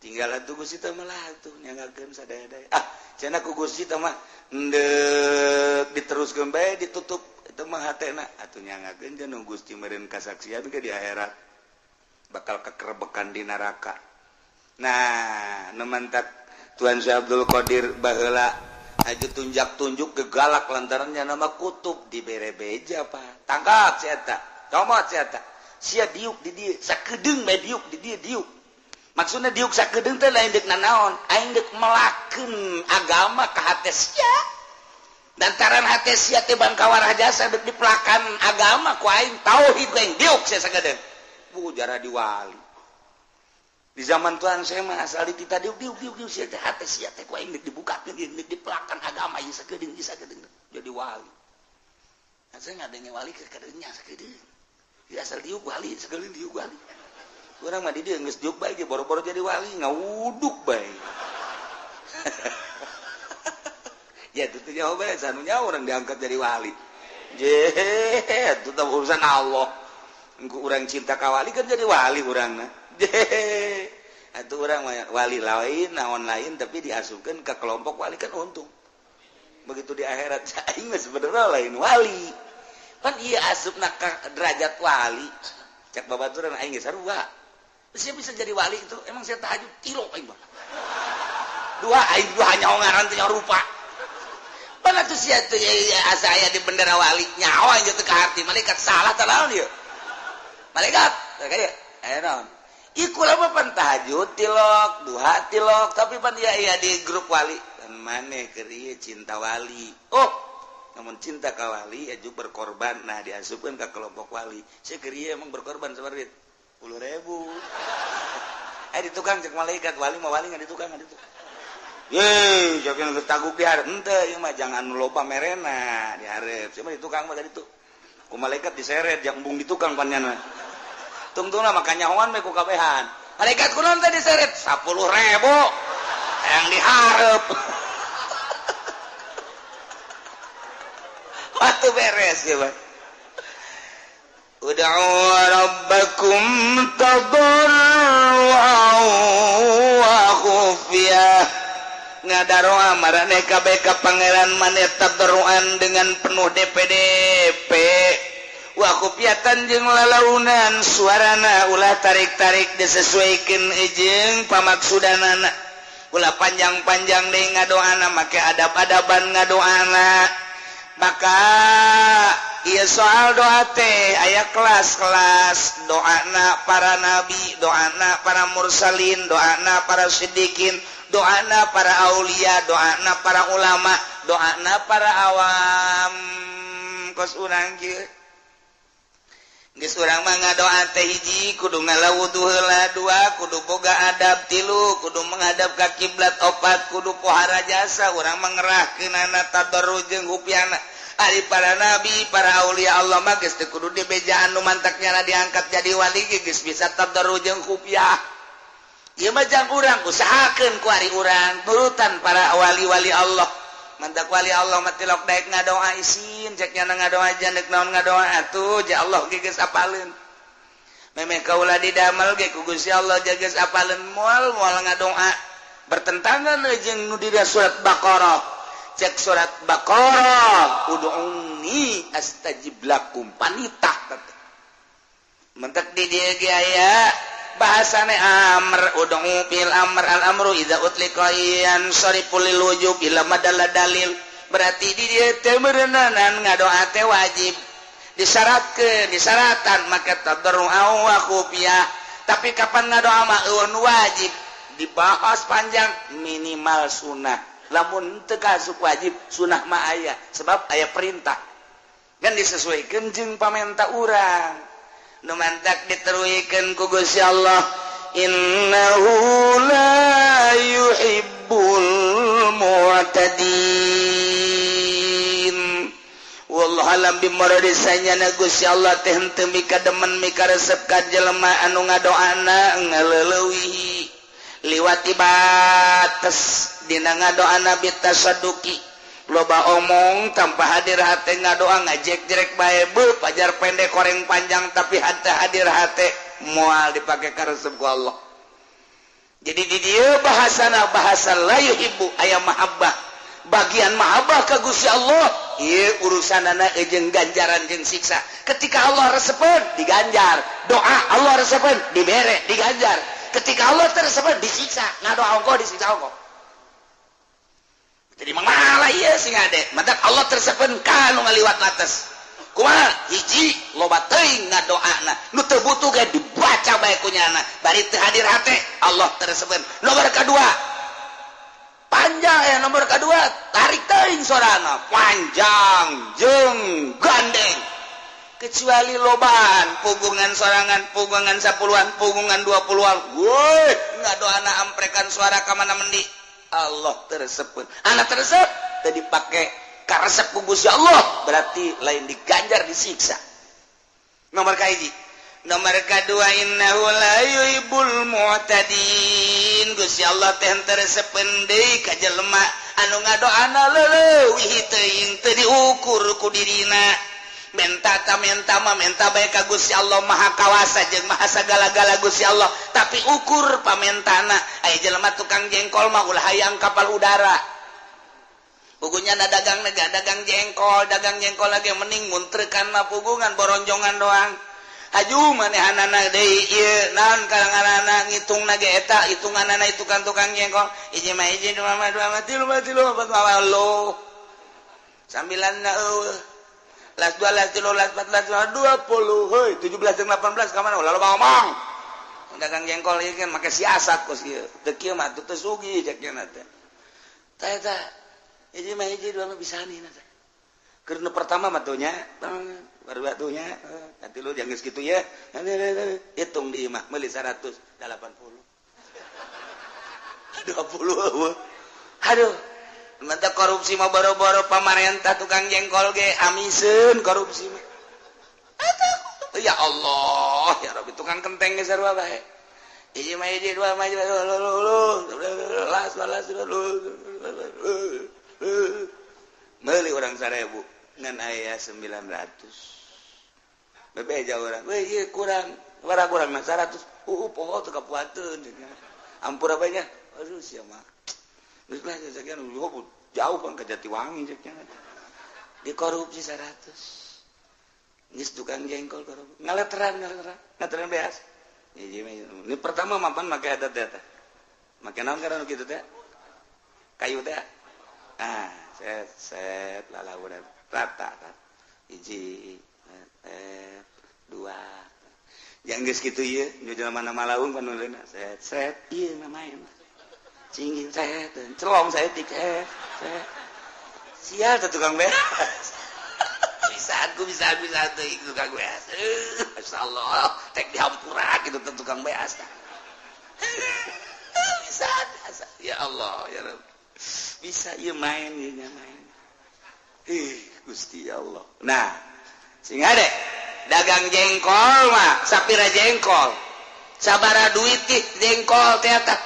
Tinggal atuh Gusti teh mah lah atuh nyangakeun sadaya-daya. Ah cenah ku Gusti teh mah endek diteruskeun bae ditutup itu mah hatena atuh nyangakeun cenah Gusti meureun kasaksian ke di akhirat bakal kekerebekan di neraka. Nah, nu mantak Tuan Syekh Abdul Qadir baheula aju tunjak-tunjuk gegalak lantaran nya nama kutub dibere beja pak. Tangkap si eta, comot si eta. Sia diuk di dieu, sakedeung bae diuk di dieu diuk. Maksudnya diuk sakedeung teh lain deuk nanaon, aing deuk melakeun agama ka hate sia. Lantaran hate sia teh bangkawarah jasa deuk dipelakan agama ku aing tauhid aing diuk sia sakedeung. Bu jarah diwali. Di zaman Tuhan saya mah asal ditita diuk diuk diuk diuk sia teh hate sia teh ku aing deuk dibukakeun deuk dipelakan agama ieu sakedeung ieu sakedeung jadi wali. Nah, saya ngadenge wali ke kadeungnya sakedeung. Ieu asal diuk wali sakedeung diuk wali. Urang mah di dieu geus diuk bae ge boro-boro jadi wali ngawuduk bae. Ya itu teh jawab bae sanunya urang diangkat jadi wali. Je itu teh urusan Allah. Engku urang cinta ka wali kan jadi wali urangna. Je atuh urang wali lain naon lain tapi diasupkeun ka kelompok wali kan untung. Begitu di akhirat aing mah sebenarnya lain wali. Pan ieu asupna ka derajat wali. Cak babaturan aing geus sarua. Saya bisa jadi wali itu emang saya tahajud kilo aing mah. Dua aing dua nyaho ngaran teh nyaho rupa. Pan atuh sia teh asa aya di bendera wali nyaho aing teh ka hati malaikat salah teh naon ieu. Malaikat teh ka dieu. Aya naon? Ieu kula mah pan tahajud tilok, duha tilok, tapi pan ieu aya di grup wali. Dan maneh keur ieu cinta wali. Oh, namun cinta ka wali aju berkorban nah diasupkeun ka kelompok wali. Sia keur ieu emang berkorban sabaraha duit? 10.000. Di tukang cek malaikat wali mah wali nggak di tukang nggak di tukang. Ye, siapa yang taguk di hareup henteu ieu mah jangan loba merena di hareup. Siapa di tukang mah tadi tuh. Ku malaikat diseret jang embung di tukang pannyana. Tungtungna mah kanyahoan we ku kabehan. Malaikat kunaon teh diseret 10.000 yang diharap. Waktu beres ya Pak. Ud'u rabbakum tadarru'an wa khufyah. Ngadaroa marane kabeh ka pangeran maneh tadarruan dengan penuh DPDP. Wa khufyatan jeung lalaunan suarana ulah tarik-tarik disesuaikeun jeung pamaksudanana. Ulah panjang-panjang deui ngadoana make adab-adaban ngadoana. Maka ieu soal doa teh aya kelas-kelas doana para nabi, doana para mursalin, doana para siddiqin, doana para aulia, doana para ulama, doana para awam. Kos urang kieu geus urang mah ngadoa teh hiji kudu ngalawudu heula, dua kudu boga adab, tilu kudu menghadap ka kiblat, opat kudu pohara jasa. Urang mah ngerahkeunana tadarru jeung hupiana. Ari para nabi, para aulia Allah mah geus teu kudu dibejaan nu mantaknya diangkat jadi wali geus bisa tadarru jeung hupiah. Ieu mah jang urang usahakeun ku ari urang nurutan para wali-wali Allah. Mantak wali Allah mah tilok daek ngadoa isin cek nya ngadoa jandek naon ngadoa atuh ja Allah ge geus apaleun. Memeh kaula didamel ge ku Gusti Allah ja geus apaleun moal moal ngadoa bertentangan jeung nu di surat Baqarah. Cek surat Baqarah ud'uni astajib lakum panitah teh. Mentek di dieu ge aya bahasane amr ud'u bil amr al amru idza utliqa yansarifu lil wujub ila madalla dalil. Berarti di dieu teh meureunanan ngadoa teh wajib disyaratkeun disaratan maka tadarru wa khufiyah. Tapi kapan ngadoa mah eueun wajib dibahas panjang minimal sunah. Lamun teu kasup wajib sunah mah aya sebab aya perintah kan disesuaikeun jeung pamenta urang. Nu mantak diteruikeun ku Gusti Allah innahu la yuhibbul mu'tadin. Wallahu alam bimuradi sanyana Gusti Allah teh henteu mikademen mikaresep ka jelema anu ngadoana ngaleuweuhi liwati bates dina ngadoana bitasadduqi. Loba omong tanpa hadir hate ngadoa ngajek-jerek bae beuh pajar pendek koreng panjang tapi hate hadir hate moal dipake karesep ku Allah. Jadi di dieu bahasana bahasa la yuhibbu aya mahabbah. Bagian mahabbah ka Gusti Allah ieu urusanana jeung ganjaran jeung siksa. Ketika Allah resepeun diganjar, doa Allah resepeun dibere diganjar. Ketika Allah tersepeun disiksa, ngadoa ongkoh disiksa ongkoh. Jadi malah ieu sing ade, mantak Allah tersepen ka nu ngaliwat batas. Kumaha? Hiji loba teuing ngadoana, nu teu butuh ge dibaca bae ku nyana, bari teu hadir hate Allah tersepen. Nomor kadua panjang ya nomor kadua tarik teuing sorana panjang jeung gandeng. Kecuali lobaan pugungan sorangan, pugungan 10-an, pugungan 20-an. Woi, ngadoana amprekan suara ka mana mendi. Allah tersebut anak tersebut tadi pakai karesep ku Gusti Allah berarti lain diganjar disiksa. Nomor kahiji. Nomor kadua innahu la yuhibbul mu'tadin. Gusti Allah teh teresepeun deui ka jelema anu ngadoana leuwih teuing teu diukur ku dirina. Menta ta menta mah menta bae ka Gusti Allah Maha Kawasa jeung Maha sagala-gala Gusti Allah, tapi ukur pamentana. Aya jelema tukang jengkol mah ulah hayang kapal udara. Pugunya na dagang nega dagang jengkol lagi mending muntrekan mah pugungan boronjongan doang. Haju manehanana deui ieu naon kalanganana ngitungna ge eta hitunganana itu kan tukang jengkol. Hiji mah hiji dua mah dua mah tilu mah tilu opat mah lo. Sambilan na eueuh. Las 2, las 3, las 4, las 5, 20, hoi, 17 jeung 18 ka mana? Ulah loba ngomong. Dagang jengkol ieu kan make siasat kos ieu. Teu kieu mah teu sugih cek nya teh. Tah eta. Hiji mah hiji dua mah bisaan ieu teh. Keur nu pertama mah tuh nya, baru batunya, nanti lu jangan geus kitu ya. Hitung di imah meuli 180. 20. Aduh. Mantap korupsi mah boro-boro pamarentah tukang jengkol ge amiseun korupsi mah. Ya Allah, ya Rabbi, tukang kenteng ge sarua bae. Hiji mah hiji, dua mah hiji, lu las las meuli urang 1000 ngan aya 900. Bebeja urang, "Weh, ieu kurang, warah kurang mah 100." Poho teu kapuateun. Ampura bae nya. Aduh sia mah. Geus lah sekian jauh bang ke Jatiwangi ceknya. Dikorupsi 100. Geus tukang jengkol korupsi. Ngaleteran ngaleteran, ngaleteran beas. Ini pertama mapan make eta teh. Make naon karena kitu teh? Kayu teh. Ah, set set lalaunan rata kan. Hiji, dua. Yang geus kitu ieu, nu jelema malaung panuleuna set set ieu mah main. Cingin set, celong saeutik set set. Sial teh tukang beas. Bisa aku bisa bisa tuh tukang beas. Masyaallah, tek dihampura gitu teh tukang beas. Bisa, bisa. Ya Allah, ya Rabb. Bisa ieu main ieu nya main. Ih, Gusti Allah. Nah, sing ade dagang jengkol mah sapira jengkol. Sabara duit jengkol teh eta.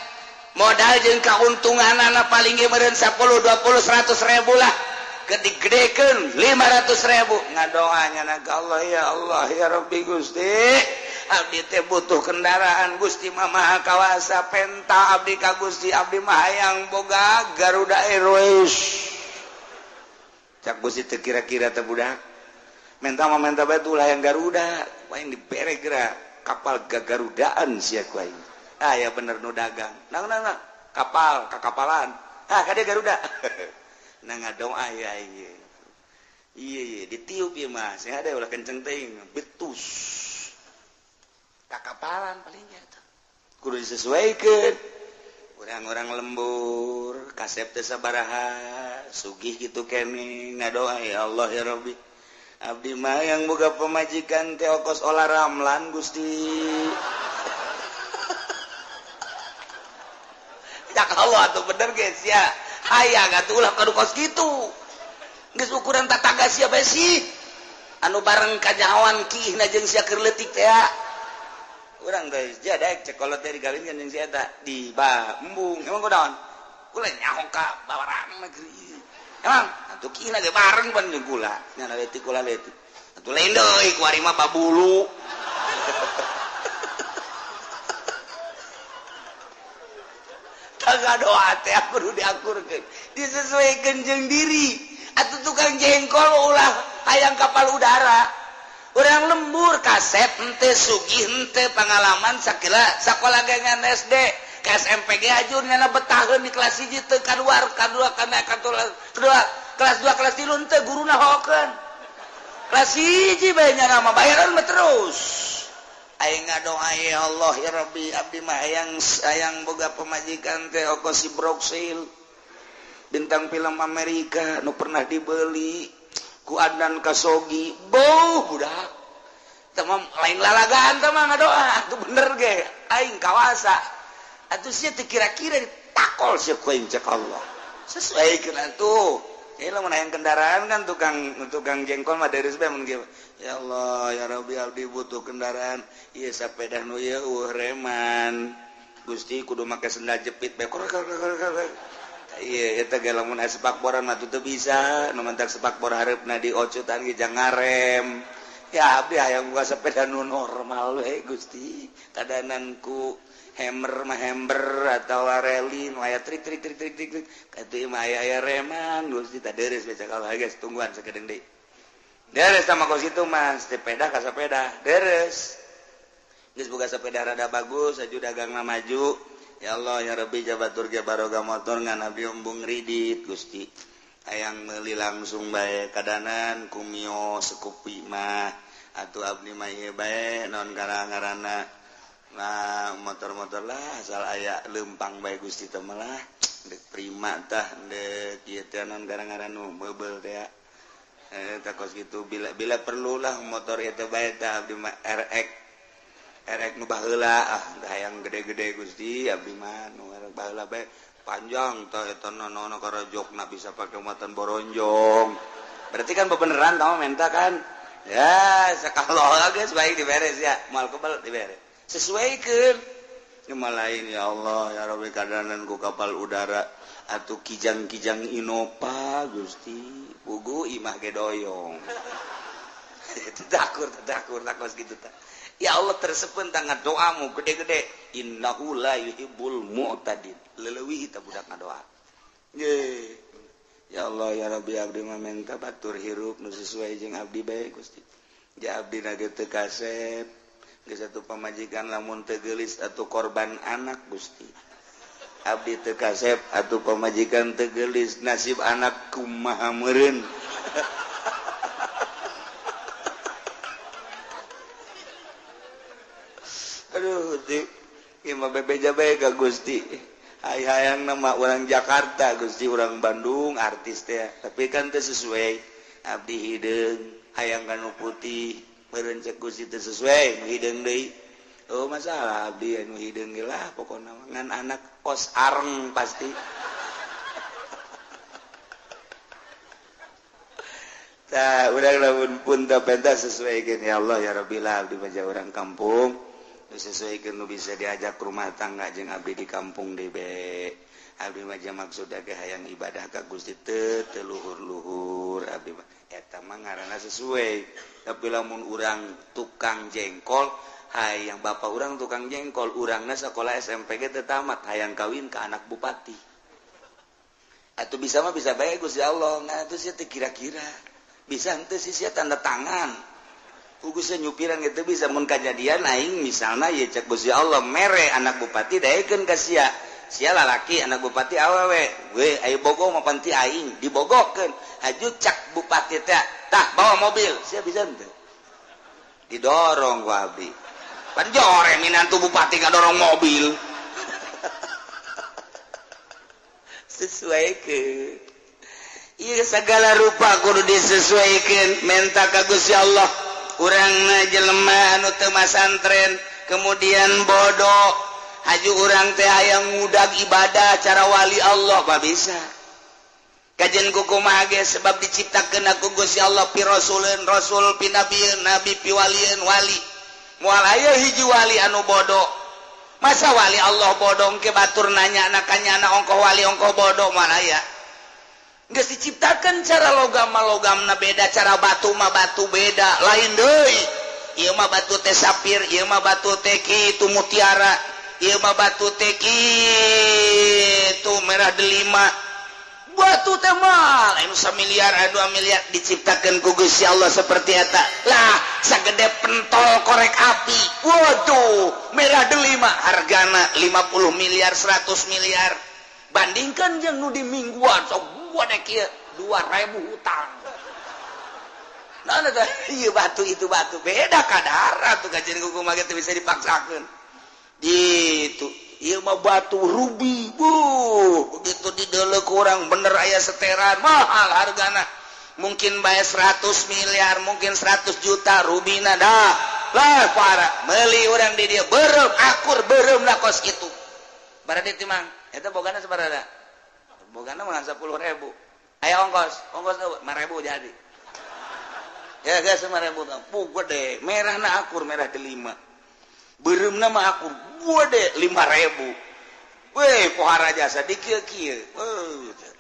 Modal jeung kauntunganana paling ge meureun 10, 20, 100 ribu lah. Gede-gedekeun 500 ribu. Ngadoanya na ka Allah, ya Allah ya Rabbi Gusti. Abdi teh butuh kendaraan Gusti mah maha kawasa, penta abdi ka Gusti, abdi mah hayang boga Garuda Airways. Cak Gusti teu kira-kira teh budak. Menta mah menta bae tuh hayang Garuda, paling dibere geura kapal gagarudaan sia ku aing. Ah ya bener nu dagang. Nang nang nang kapal kakapalan. Ah kade Garuda. Nah ngadoa ya ieu. Iya iya ditiup ieu mah, sing ada ulah kenceng teuing, betus. Kakapalan palingnya tuh. Kudu disesuaikan. Orang-orang lembur, kasep teh sabaraha, sugih gitu kene ngadoa ya Allah ya Rabbi. Abdi mah yang boga pemajikan teh okos Ola Ramlan Gusti. Cak Allah atuh bener geus ya. Hayang atuh ulah kadu kos kitu. Geus ukuran tatangga sia bae sih. Anu bareng kanyahoan kiihna jeung sia keur leutik teh. Urang teh sia daek cek kolot teh digawinkeun jeung si eta di embung. Emang kunaon? Kula nyaho ka bawarang negeri. Emang atuh kiihna ge bareng pan jeung kula. Nya leutik kula leutik. Atuh lain deui ku ari mah babulu. Tangga doa teh kudu diakurkeun. Disesuaikan jeung diri. Atuh tukang jengkol ulah hayang kapal udara. Urang lembur kasep henteu sugih henteu pengalaman sakila sakola ge ngan SD ka SMP ge ajur nyana betaheun di kelas 1 teu kaluar kadua kana kedua kelas 2 kelas 3 henteu guruna hokeun. Kelas 1 bae nyana mah bayaran mah terus. Aing ngadoa ya Allah ya Rabbi abdi mah hayang hayang boga pemajikan teh oko si Broksil bintang film Amerika nu pernah dibeli ku Adnan Kasogi beuh budak teh mah lain lalagaan teh mah ngadoa atuh bener ge aing kawasa atuh sia teu kira-kira ditakol sia ku aing cek Allah sesuaikeun atuh. Ini lamun hayang kendaraan kan tukang jengkol mah deres bae mun kieu. Ya Allah ya Rabbi abdi butuh kendaraan ieu sapeda nu ieu eueuh reman Gusti kudu make sendal jepit bae. Iya eta ge lamun aya sepakboran mah teu bisa nu mentak sepakbor hareupna diocutan ge jang ngarem. Ya abdi hayang boga sepeda nu normal we Gusti kadanan ku hammer mah hammer atawa reli nu aya trik trik trik trik trik katuh mah aya aya reman Gusti tah deres bae cakal geus tungguan sakedeung deui. Deres sama kos kitu mah sepeda ka sepeda deres. Geus boga sepeda rada bagus aju dagangna maju. Ya Allah ya Rabbi jabatur ge baroga motor ngan abdi embung ridit Gusti. Hayang meuli langsung bae kadanan ku Mio Scoopy mah atuh abdi mah ieu bae naon ngaranna. Nah motor-motor lah asal aya leumpang bae Gusti teh mah lah deuk Prima tah deuk ieu teh naon ngaran nu meubel teh. Tah kos kitu bila perlulah motor ieu teh bae tah abdi mah RX erek nu baheula ah hayang gede-gede Gusti abdi mah nu erek baheula bae panjang tah eta nono karajokna bisa pake muatan boronjong. Berarti kan bebeneran tah menta kan ya sakalo geus baik diberes ya moal kebel diberes sesuaikeun. Cuma lain ya Allah ya Rabbi kadanan ku kapal udara atau kijang-kijang Innova Gusti pugu imah ge doyong. Tadakur tadakur takos gitu ta. Ya Allah tersepen tangan doamu gede-gede innahu la yuhibbul mu'tadin. Leleuwih ta budak ngadoa. Ye. Ya Allah ya Rabbi abdi mah menta batur hirup nu sesuai jeung abdi bae Gusti. Ja abdi na ge teu kasep. Geus atuh pamajikan lamun teu geulis atuh korban anak Gusti. Abdi teu kasep atuh pamajikan teu geulis nasib anak kumaha meureun. Aduh Gusti, ieu mah bebeja bae ka Gusti. Hayang nama orang Jakarta Gusti, orang Bandung artis teh, tapi kan teu sesuai. Abdi hideung hayang kanu putih, meureun cek Gusti teu sesuai, nu hideung deui. Oh masalah abdi anu hideung ge lah pokona ngan anak kos areng pasti. Tah urang lamun pun teu pentas sesuaikeun ya Allah ya Rabbi lah abdi mah urang kampung. Sesuaikan nu bisa diajak rumah tangga jeung abdi di kampung debe. Abdi mah maksudna ge hayang ibadah ka Gusti teu teu luhur-luhur abdi mah eta mah ngaranna sesuai. Tapi lamun urang tukang jengkol, hayang bapak urang tukang jengkol, urangna sakola SMP ge teu tamat, hayang kawin ka anak bupati. Atuh bisa mah bisa bae Gusti Allah, nah atuh sia teu kira-kira. Bisa henteu sih sia tanda tangan. Kugusnya nyupiran gitu bisa mun kajadian aing misalna ye cek Gusti Allah mere anak bupati daekeun ka sia. Sia lalaki anak bupati awewe. We ayo bogo mah panti aing dibogokeun. Haju cak bupati teh tah bawa mobil. Sia bisa henteu? Didorong ku abdi. Pan jore minantu bupati ngadorong mobil. Sesuaikeun. Ieu segala rupa kudu disesuaikeun menta ka Gusti Allah. Urangna jelema anu teu masantren kemudian bodoh haju urang teh hayang ngudag ibadah cara wali Allah mah bisa kajen kumaha ge sebab diciptakeun ku Gusti Allah pi rasuleun rasul pi nabieun nabi pi walieun wali moal aya hiji wali anu bodoh masa wali Allah bodoh ke batur nanya na kanyana ongkoh wali ongkoh bodoh moal aya. Geus diciptakan cara logam mah logamna beda, cara batu mah batu beda, lain deui. Ieu mah batu teh sapir, ieu mah batu teh kitu mutiara, ieu mah batu teh kitu merah delima. Batu teh mah anu samiliar, anu 2 miliar diciptakeun ku Gusti Allah seperti eta. Lah, sagede pentol korek api. Waduh, merah delima hargana 50 miliar, 100 miliar. Bandingkan jeung nu di mingguan sok 2.000 hutang. Nah, iya batu itu batu beda kadar tuh kajian kumaha ge teu bisa dipaksakeun. Gitu. Ieu mah batu rubi. Buh, begitu dideuleu kurang bener aya seteran mahal hargana. Mungkin bae 100 miliar, mungkin 100 juta rubina dah. Lah para meuli urang di dieu beureum akur beureum lah kos kitu. Baradi timang eta bogana sabaraha? Bogana mah 10.000. Aya ongkos, ongkos 5.000 jadi. Ya geus 5.000. Puh gede, merahna akur merah delima. Beureumna mah akur gede 5.000. Weh pohara jasa di kieu-kieu.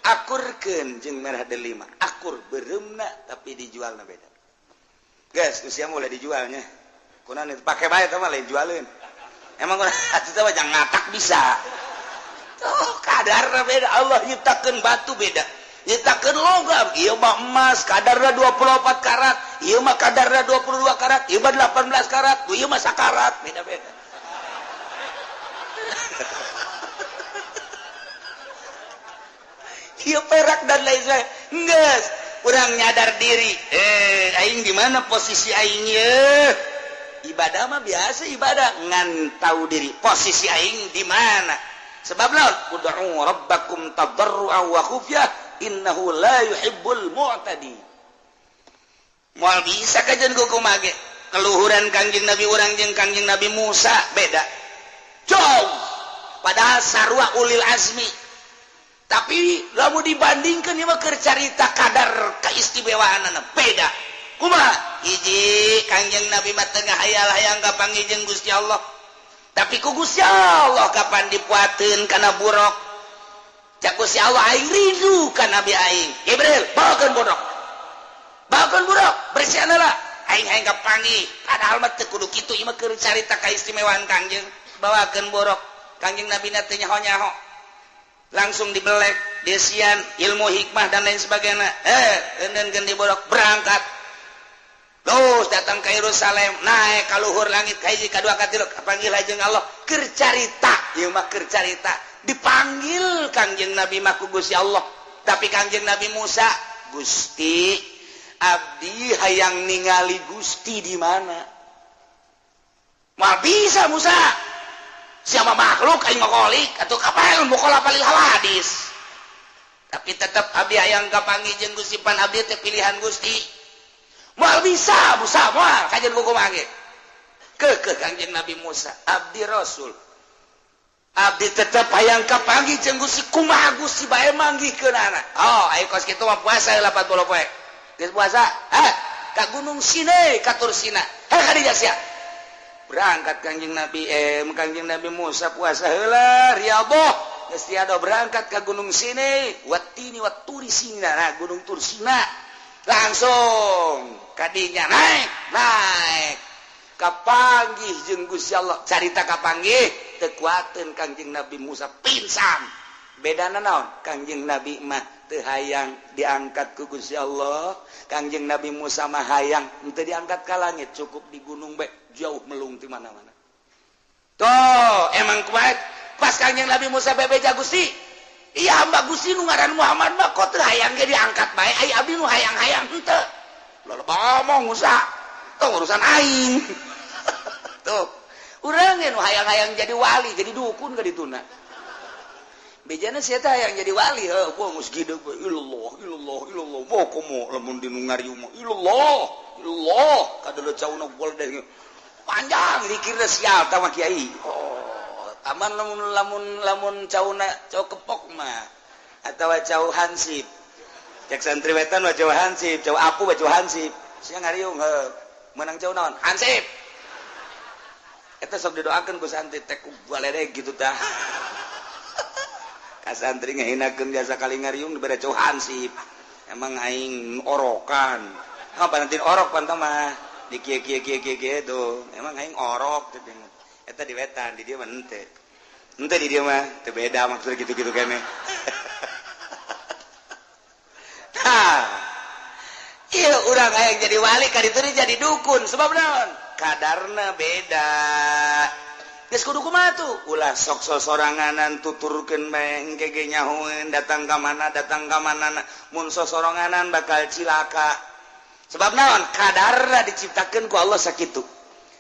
Akurkeun jeung merah delima. Akur beureumna tapi dijualna beda. Geus usia mulai dijualnya. Kunaon itu pake bae teh mah lain jualeun. Emang kunaon atuh teh mah jangan ngatak bisa. Oh, kadarna beda. Allah nyiptakeun batu beda. Nyiptakeun logam, ieu mah emas kadarna 24 karat, ieu mah kadarna 22 karat, ieu mah 18 karat, ieu mah sakarat, beda-beda. Ieu perak dan lain sebagainya. Geus, urang nyadar diri. Aing di mana posisi aing ye? Ibadah mah biasa ibadah, ngan tahu diri posisi aing di mana. Sebab laut ud'u rabbakum tadarruan wa khufyah innahu la yuhibbul mu'tadi. Moal bisa kajian kumaha ge. Keluhuran Kangjeng Nabi urang jeung Kangjeng Nabi Musa beda. Jauh. Padahal sarua ulil azmi. Tapi lamun dibandingkeun ieu mah keur carita kadar keistimewaanana beda. Kumaha? Hiji Kangjeng Nabi mah teu ngahayal hayang ka panggih jeung Gusti Allah. Tapi ku Gusti Allah kapan dipuateun kana buraq? Cak Gusti Allah, aing rindu ka Nabi aing. Jibril, bawakeun buraq. Bawakeun buraq, bersihan heula. Aing hayang kapanggih. Padahal mah teu kudu kitu, ieu mah keur carita kaistimewaan Kangjeng. Bawakeun buraq. Kangjeng Nabi na teu nyaho-nyaho. Langsung dibelek, desian, ilmu hikmah dan lain sebagainya. Eundeunkeun di buraq, berangkat. Terus datang ke Yerusalem, naik ka luhur langit, ka hiji, ka dua, ka tilu, kapanggil jeung Allah. Keur carita, ieu mah keur carita. Dipanggil Kangjeng Nabi mah ku Gusti Allah. Tapi Kangjeng Nabi Musa, "Gusti, abdi hayang ningali Gusti di mana?" Moal bisa, Musa. Siapa makhluk, aing mah kholik, atuh kapan mukhalafah lil hawadis. Tapi tetap abdi hayang kapanggih jeung Gusti, pan abdi teh pilihan Gusti. Moal bisa, Musa, moal kajian buku mangge. Keukeuh Kangjeng Nabi Musa, abdi Rasul. Abdi tetep hayang kapanggih jeung Gusti, kumaha Gusti bae manggihkeunana. Oh, ayo kos kitu mah puasa 80 poe. Geus puasa? Hah? Ka Gunung Sinai, ka Tursina. Heh, ka dinya sia. Berangkat Kangjeng Nabi Kangjeng Nabi Musa puasa heula, riyadhah. Geus tiada berangkat ke Gunung Sinai, watini waturi Sina, nah Gunung Tursina. Langsung kadinya naik, naik. Kapanggih jeung Gusti Allah. Carita kapanggih teu kuateun Kangjeng Nabi Musa pingsan. Bedana naon? Kangjeng Nabi mah teu hayang diangkat ku Gusti Allah. Kangjeng Nabi Musa mah hayang henteu diangkat ka langit, cukup di gunung bae, jauh melung di mana-mana. Tuh, emang kuat. Pas Kangjeng Nabi Musa bebeja, "Gusti, iya hamba Gusti nu ngaran Muhammad mah kok teu hayang ge diangkat bae, ai abdi nu hayang-hayang henteu." Lalu ngomong Musa, tuh urusan aing. Tuh, urang nu hayang-hayang jadi wali, jadi dukun ka dituna. Bejana sia teh hayang jadi wali, heuh, gua geus gideg we, ilallah, ilallah, ilallah. Mau komo lamun di nu ngariung mah, ilallah, ilallah, kadeuleut cauna deh. Panjang dikirna sial tah mah kiai. Oh, aman lamun lamun lamun cauna cau kepok mah atawa cau hansip. Cek santri wetan mah cau hansip, cau apu mah cau hansip. Sia ngariung heuh, meunang cau naon? Hansip. Eta sok didoakeun ku santri teh ku baledeg gitu tah. Ka santri ngahinakeun jasa kali ngariung dibere cau hansip. Emang aing orokan. Apa nanti orok pan mah di kieu kieu kieu kieu kieu tuh. Emang aing orok teh. Eta di wetan, di dieu mah henteu. Henteu di dieu mah teu beda maksudnya gitu-gitu keneh. Tah. Ieu urang hayang jadi wali ka ditu jadi dukun sebab naon? Kadarna beda. Geus kudu kumaha tuh? Ulah sok sosoranganan tuturkeun bae engke ge nyahoeun datang ka mana datang ka mana, mun sosoranganan bakal cilaka. Sebab naon? Kadarna diciptakeun ku Allah sakitu.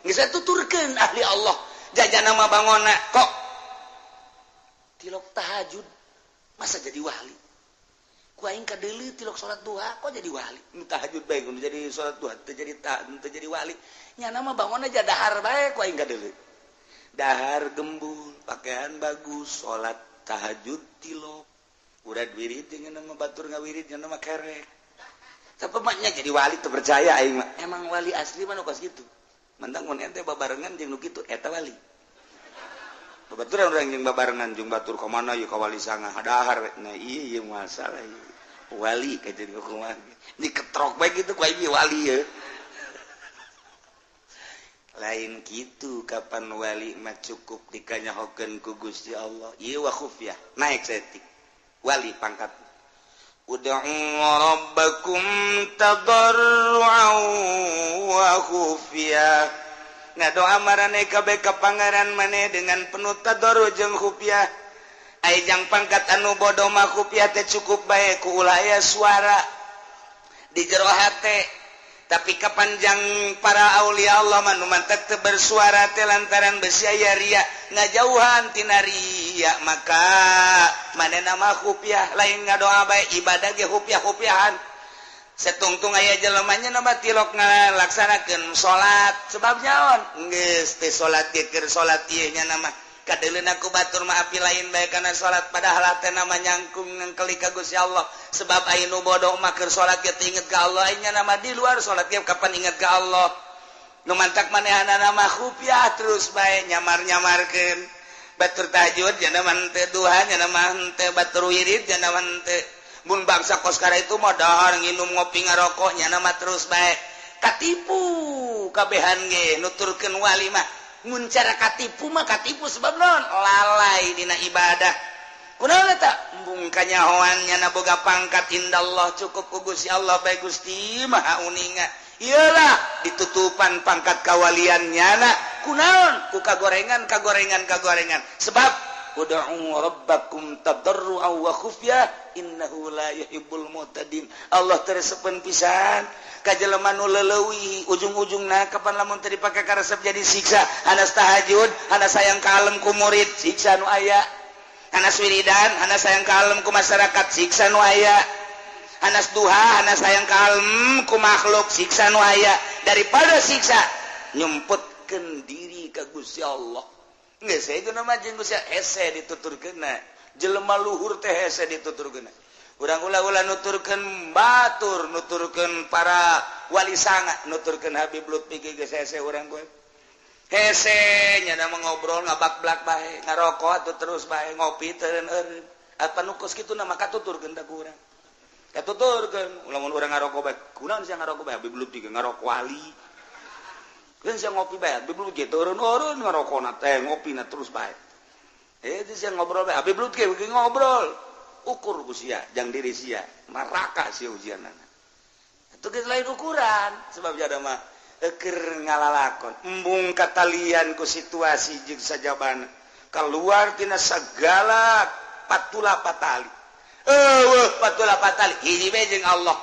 Geus tuturkeun ahli Allah. Jajana mah bangona kok tilok tahajud masa jadi wali. Ku aing kadeuleu tilok salat duha kok jadi wali. Nu tahajud bae kudu jadi salat duha teu jadi teu jadi wali. Nyana mah bangona aja dahar bae ku aing kadeuleu. Dahar gembul, pakaian bagus, salat tahajud tilok. Udah wirid jeung mah batur ngawirid nya mah kerek. Tapi maknya jadi wali teu percaya aing mah. Emang wali asli mah nu kos kitu. Mentang mun ente babarengan jeung nu kitu eta wali. Babaturan urang jeung babarengan jeung batur ka mana ieu ka wali sanga dahar we. Nah ieu ieu masalah ieu. Wali ka jadi kumaha. Diketrok bae kitu ku aing wali ye. Lain kitu kapan wali mah cukup dikanyahokeun ku Gusti Allah. Ieu wa khufyah, naik saeutik. Wali pangkat. Ud'u rabbakum tadarru'an wa khufyah. Ngadoa maraneh kabeh ka pangeran maneh dengan penuh tadarru jeung khufyah. Ai jang pangkat anu bodoh mah khufyah teh cukup bae ku ulah aya suara di jero hate. Tapi kapanjang para aulia Allah mah nu mantek teu bersuara teh lantaran besi aya ria ngajauhan tina ria, maka manehna mah khufyah lain ngadoa bae ibadah ge khufyah-khufyahan. Setungtung aya jelemanya nama tilok ngalaksanakeun salat sebab nyaon geus teh salat ge keur salat ieu nya nama kadeuleuna ku batur mah api lain bae kana salat padahal teh nama nyangkung ngengkeli ka Gusti Allah. Sebab aya nu bodoh mah keur salat ge teu inget ka Allah, nya nama di luar salat ge kapan inget ka Allah. Nu mantak manehanana mah khufiah terus bae nyamar-nyamarkeun. Batur tahajud nya mah henteu, duha nya mah henteu, batur wirid nya mah henteu. Mun bangsa koskara itu mah dahar, nginum, ngopi, ngarokok, nya mah terus bae. Katipu kabehan ge nuturkeun wali mah. Mun cara katipu mah katipu sebab naon? Lalai dina ibadah. Kunaon eta? Embung kanyahoan nyana boga pangkat indallah, cukup ku Gusti Allah bae. Gusti Maha Uninga. Iyalah, ditutupan pangkat kawalian nyana kunaon? Ku kagorengan, kagorengan, kagorengan. Sebab ud'u rabbakum tadarruan wa khufyah innahu la yuhibbul mu'tadin. Allah teu resepeun pisan ka jelema nu leuwih ujung-ujungna. Kapan lamun teu dipake karesep jadi siksa. Hanas tahajud, hanas sayang kalem ku murid, siksa nu aya. Hanas wiridan, hanas sayang kalem ku masyarakat, siksa nu aya. Hanas duha, hanas sayang kalem ku makhluk, siksa nu aya. Daripada siksa, nyumputkeun diri ka Gusti Allah. Geus itu nama jeung Gusti hese dituturkeunna. Jelema luhur teh hese dituturkeunna. Urang ulah-ulah nuturkeun batur, nuturkeun para wali sanga, nuturkeun Habib Lutfi geus hese urang gue. Hese nya mah ngobrol ngabak-blak bae, ngarokok atuh terus bae, ngopi teu eureun. Apa nu kos kitu nama katuturkeun da ku urang. Katuturkeun, lamun urang ngarokok bae, kunaon sia ngarokok bae? Habib Lutfi ngarokok wali. Kan sia ngopi bae, Habib Lutfi eureun-eureun ngarokona teh, ngopina terus bae. Eh, itu sia ngobrol bae, Habib Lutfi ngobrol. Ukur ku sia, jang diri sia, maraka sia ujianana. Itu geus lain ukuran, sebab jada mah eker ngalalakon. Embung katalian ku situasi jeung sajabana. Keluar tina segala patula patali. Eueuh patula patali, hiji bae jeung Allah.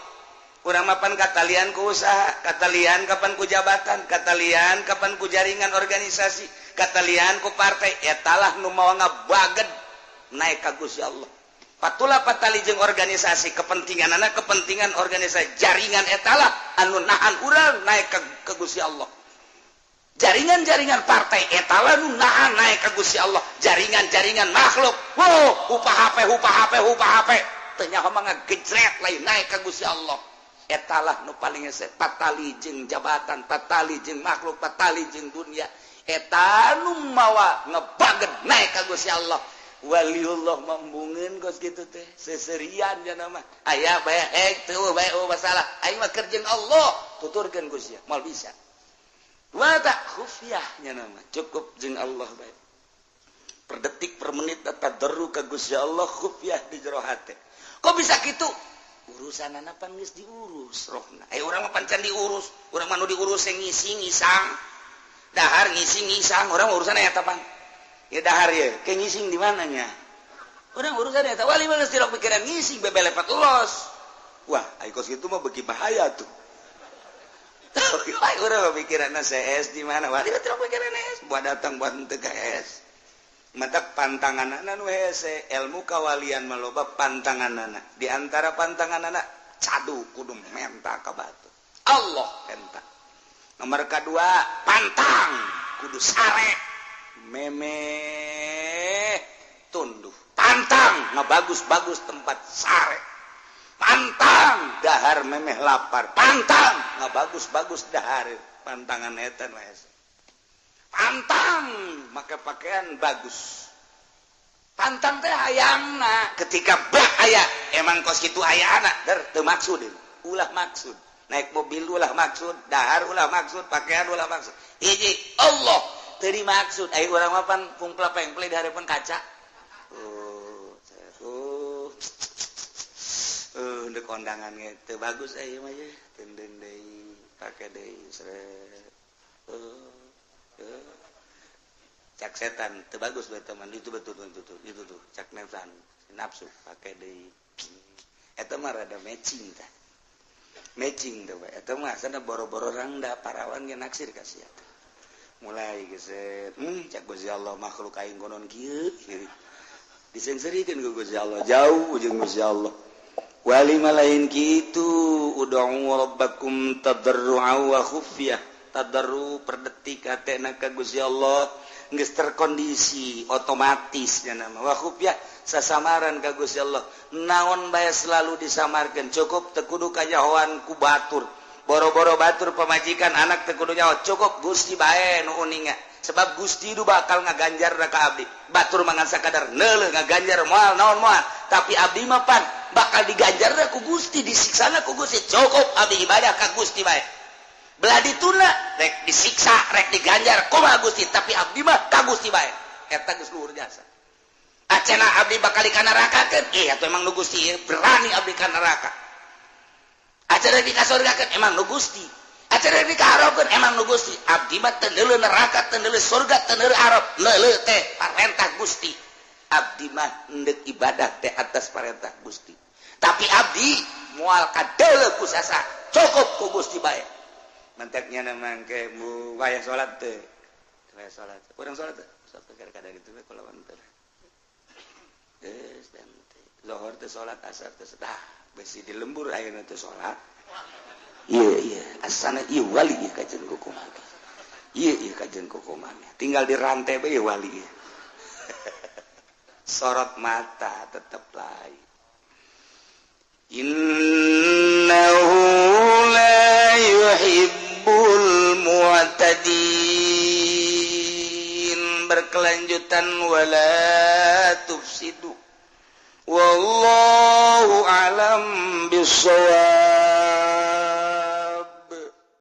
Urang mapan katalian ku usaha, katalian kapan ku jabatan, katalian kapan ku jaringan organisasi, katalian ku partai, etalah nu mawa ngabaged naik ka Gusti Allah. Patula patali jeung organisasi, kepentingan anak, kepentingan organisasi, jaringan etalah anu nahan urang naik ke Gusti Allah. Jaringan-jaringan partai etalah nu nahan naik ke Gusti Allah. Jaringan-jaringan makhluk, wow, hupa HP, hupa HP, hupa HP, teu nyaho mah ngagejret lain naik ke Gusti Allah. Etalah nu paling hese, patali jeung jabatan, patali jeung makhluk, patali jeung dunia, eta nu mawa ngebaget naik ka Gusti Allah. Waliullah mambungeun kos kitu teh seserian jana mah aya bae ek teu bae, oh masalah aing mah keur jeung Allah, tuturkeun Gusti moal bisa. Wa tak khufiyah nya mah cukup jeung Allah bae, per detik per menit tadarru ka Gusti Allah, khufiyah di jero hate. Kok bisa kitu? Urusanana pan geus diurus rohna. Eh, urang mah pan can diurus. Urang mah nu diurus ngising ngisang, dahar ngising ngisang. Urang urusan eta pan ya dahar ya ke ngising di mananya. Urang urusan eta. Wali mah geus tilok pikiran ngising bebelepat los. Wah, ai kos kitu mah beuki bahaya tuh. Ai urang mah pikiranna CS di mana. Wali mah tilok pikiran S buat datang buat henteu ka S. Matak pantanganana nu hese, ilmu kawalian mah loba pantanganana. Di antara pantanganana, cadu kudu menta ka batu, Allah menta. Nomor kedua, pantang kudu sare memeh tunduh, pantang ngebagus-bagus tempat sare, pantang dahar memeh lapar, pantang ngebagus-bagus dahar. Pantangan eta nu hese. Pantang make pakaian bagus, pantang teh hayangna ketika bah aya emang kos kitu aya anak der teu maksud, ulah maksud naik mobil, ulah maksud dahar, ulah maksud pakaian, ulah maksud. Hiji Allah teu dimaksud. Ai urang mah pan pungpla pengple di hadapan kaca. Oh, oh, ndek kondangan ge teu bagus euy mah ye, teunden deui, pake deui, sret. Cak setan teu bagus bae teman itu, betul betul betul itu tuh. Cak nafsan, nafsu, pake deui. Eta mah rada matching tah, matching tuh. Eta mah sana boro-boro rangda, parawan ge naksir ka sia. Mulai geset, cak Gusti Allah, makhluk aing konon kieu disengserikeun ku Gusti Allah, jauh jeung Gusti Allah. Wali mah lain kitu. Ud'u rabbakum tadarru'a wa khufyah. Tadarru per detik hatena ka Gusti Allah geus terkondisi otomatis nya nama. Wa khufyah, sasamaran ka Gusti Allah, naon bae selalu disamarkeun, cukup teu kudu kanyahoan ku batur. Boro-boro batur, pamajikan, anak teu kudu nyaho, cukup Gusti bae nu uninga, sebab Gusti nu bakal ngaganjar ka abdi. Batur mangan sakadar neuleuh, ngaganjar moal naon moal, tapi abdi mah pan bakal diganjar ku Gusti, disiksana ku Gusti. Cukup abdi ibadah ka Gusti bae. Belah dituna rek disiksa rek diganjar kumaha Gusti, tapi abdi mah ka Gusti bae. Eta geus luhur jasa. Acena abdi bakal ka neraka keun, ih atuh emang nu Gusti berani abdi ka neraka. Acara di kasurgakeun emang nu Gusti, acara di kaharapkeun emang nu Gusti. Abdi mah teu neuleuh neraka, teu neuleuh surga, teu neuleuh arab, neuleuh teh parentah Gusti. Abdi mah endek ibadah teh atas parentah Gusti, tapi abdi moal kadeuleuh ku sasa, cukup ku Gusti bae. Mantaknya mangke mu wayah salat teh, wayah salat urang salat teh sok kadang gitu we kulawan teh geus dan lohor teh salat, asar teh dah besi di lembur ayeuna teh salat. Iya iya, asana ieu wali ieu kajen kukumaha, ieu ieu kajen kukumaha, tinggal di rantai bae wali ieu. Sorot mata tetep lain. Innahu la yuhibbul mu'tadin. Berkelanjutan wala tufsidu. Wallahu a'lam bissawab.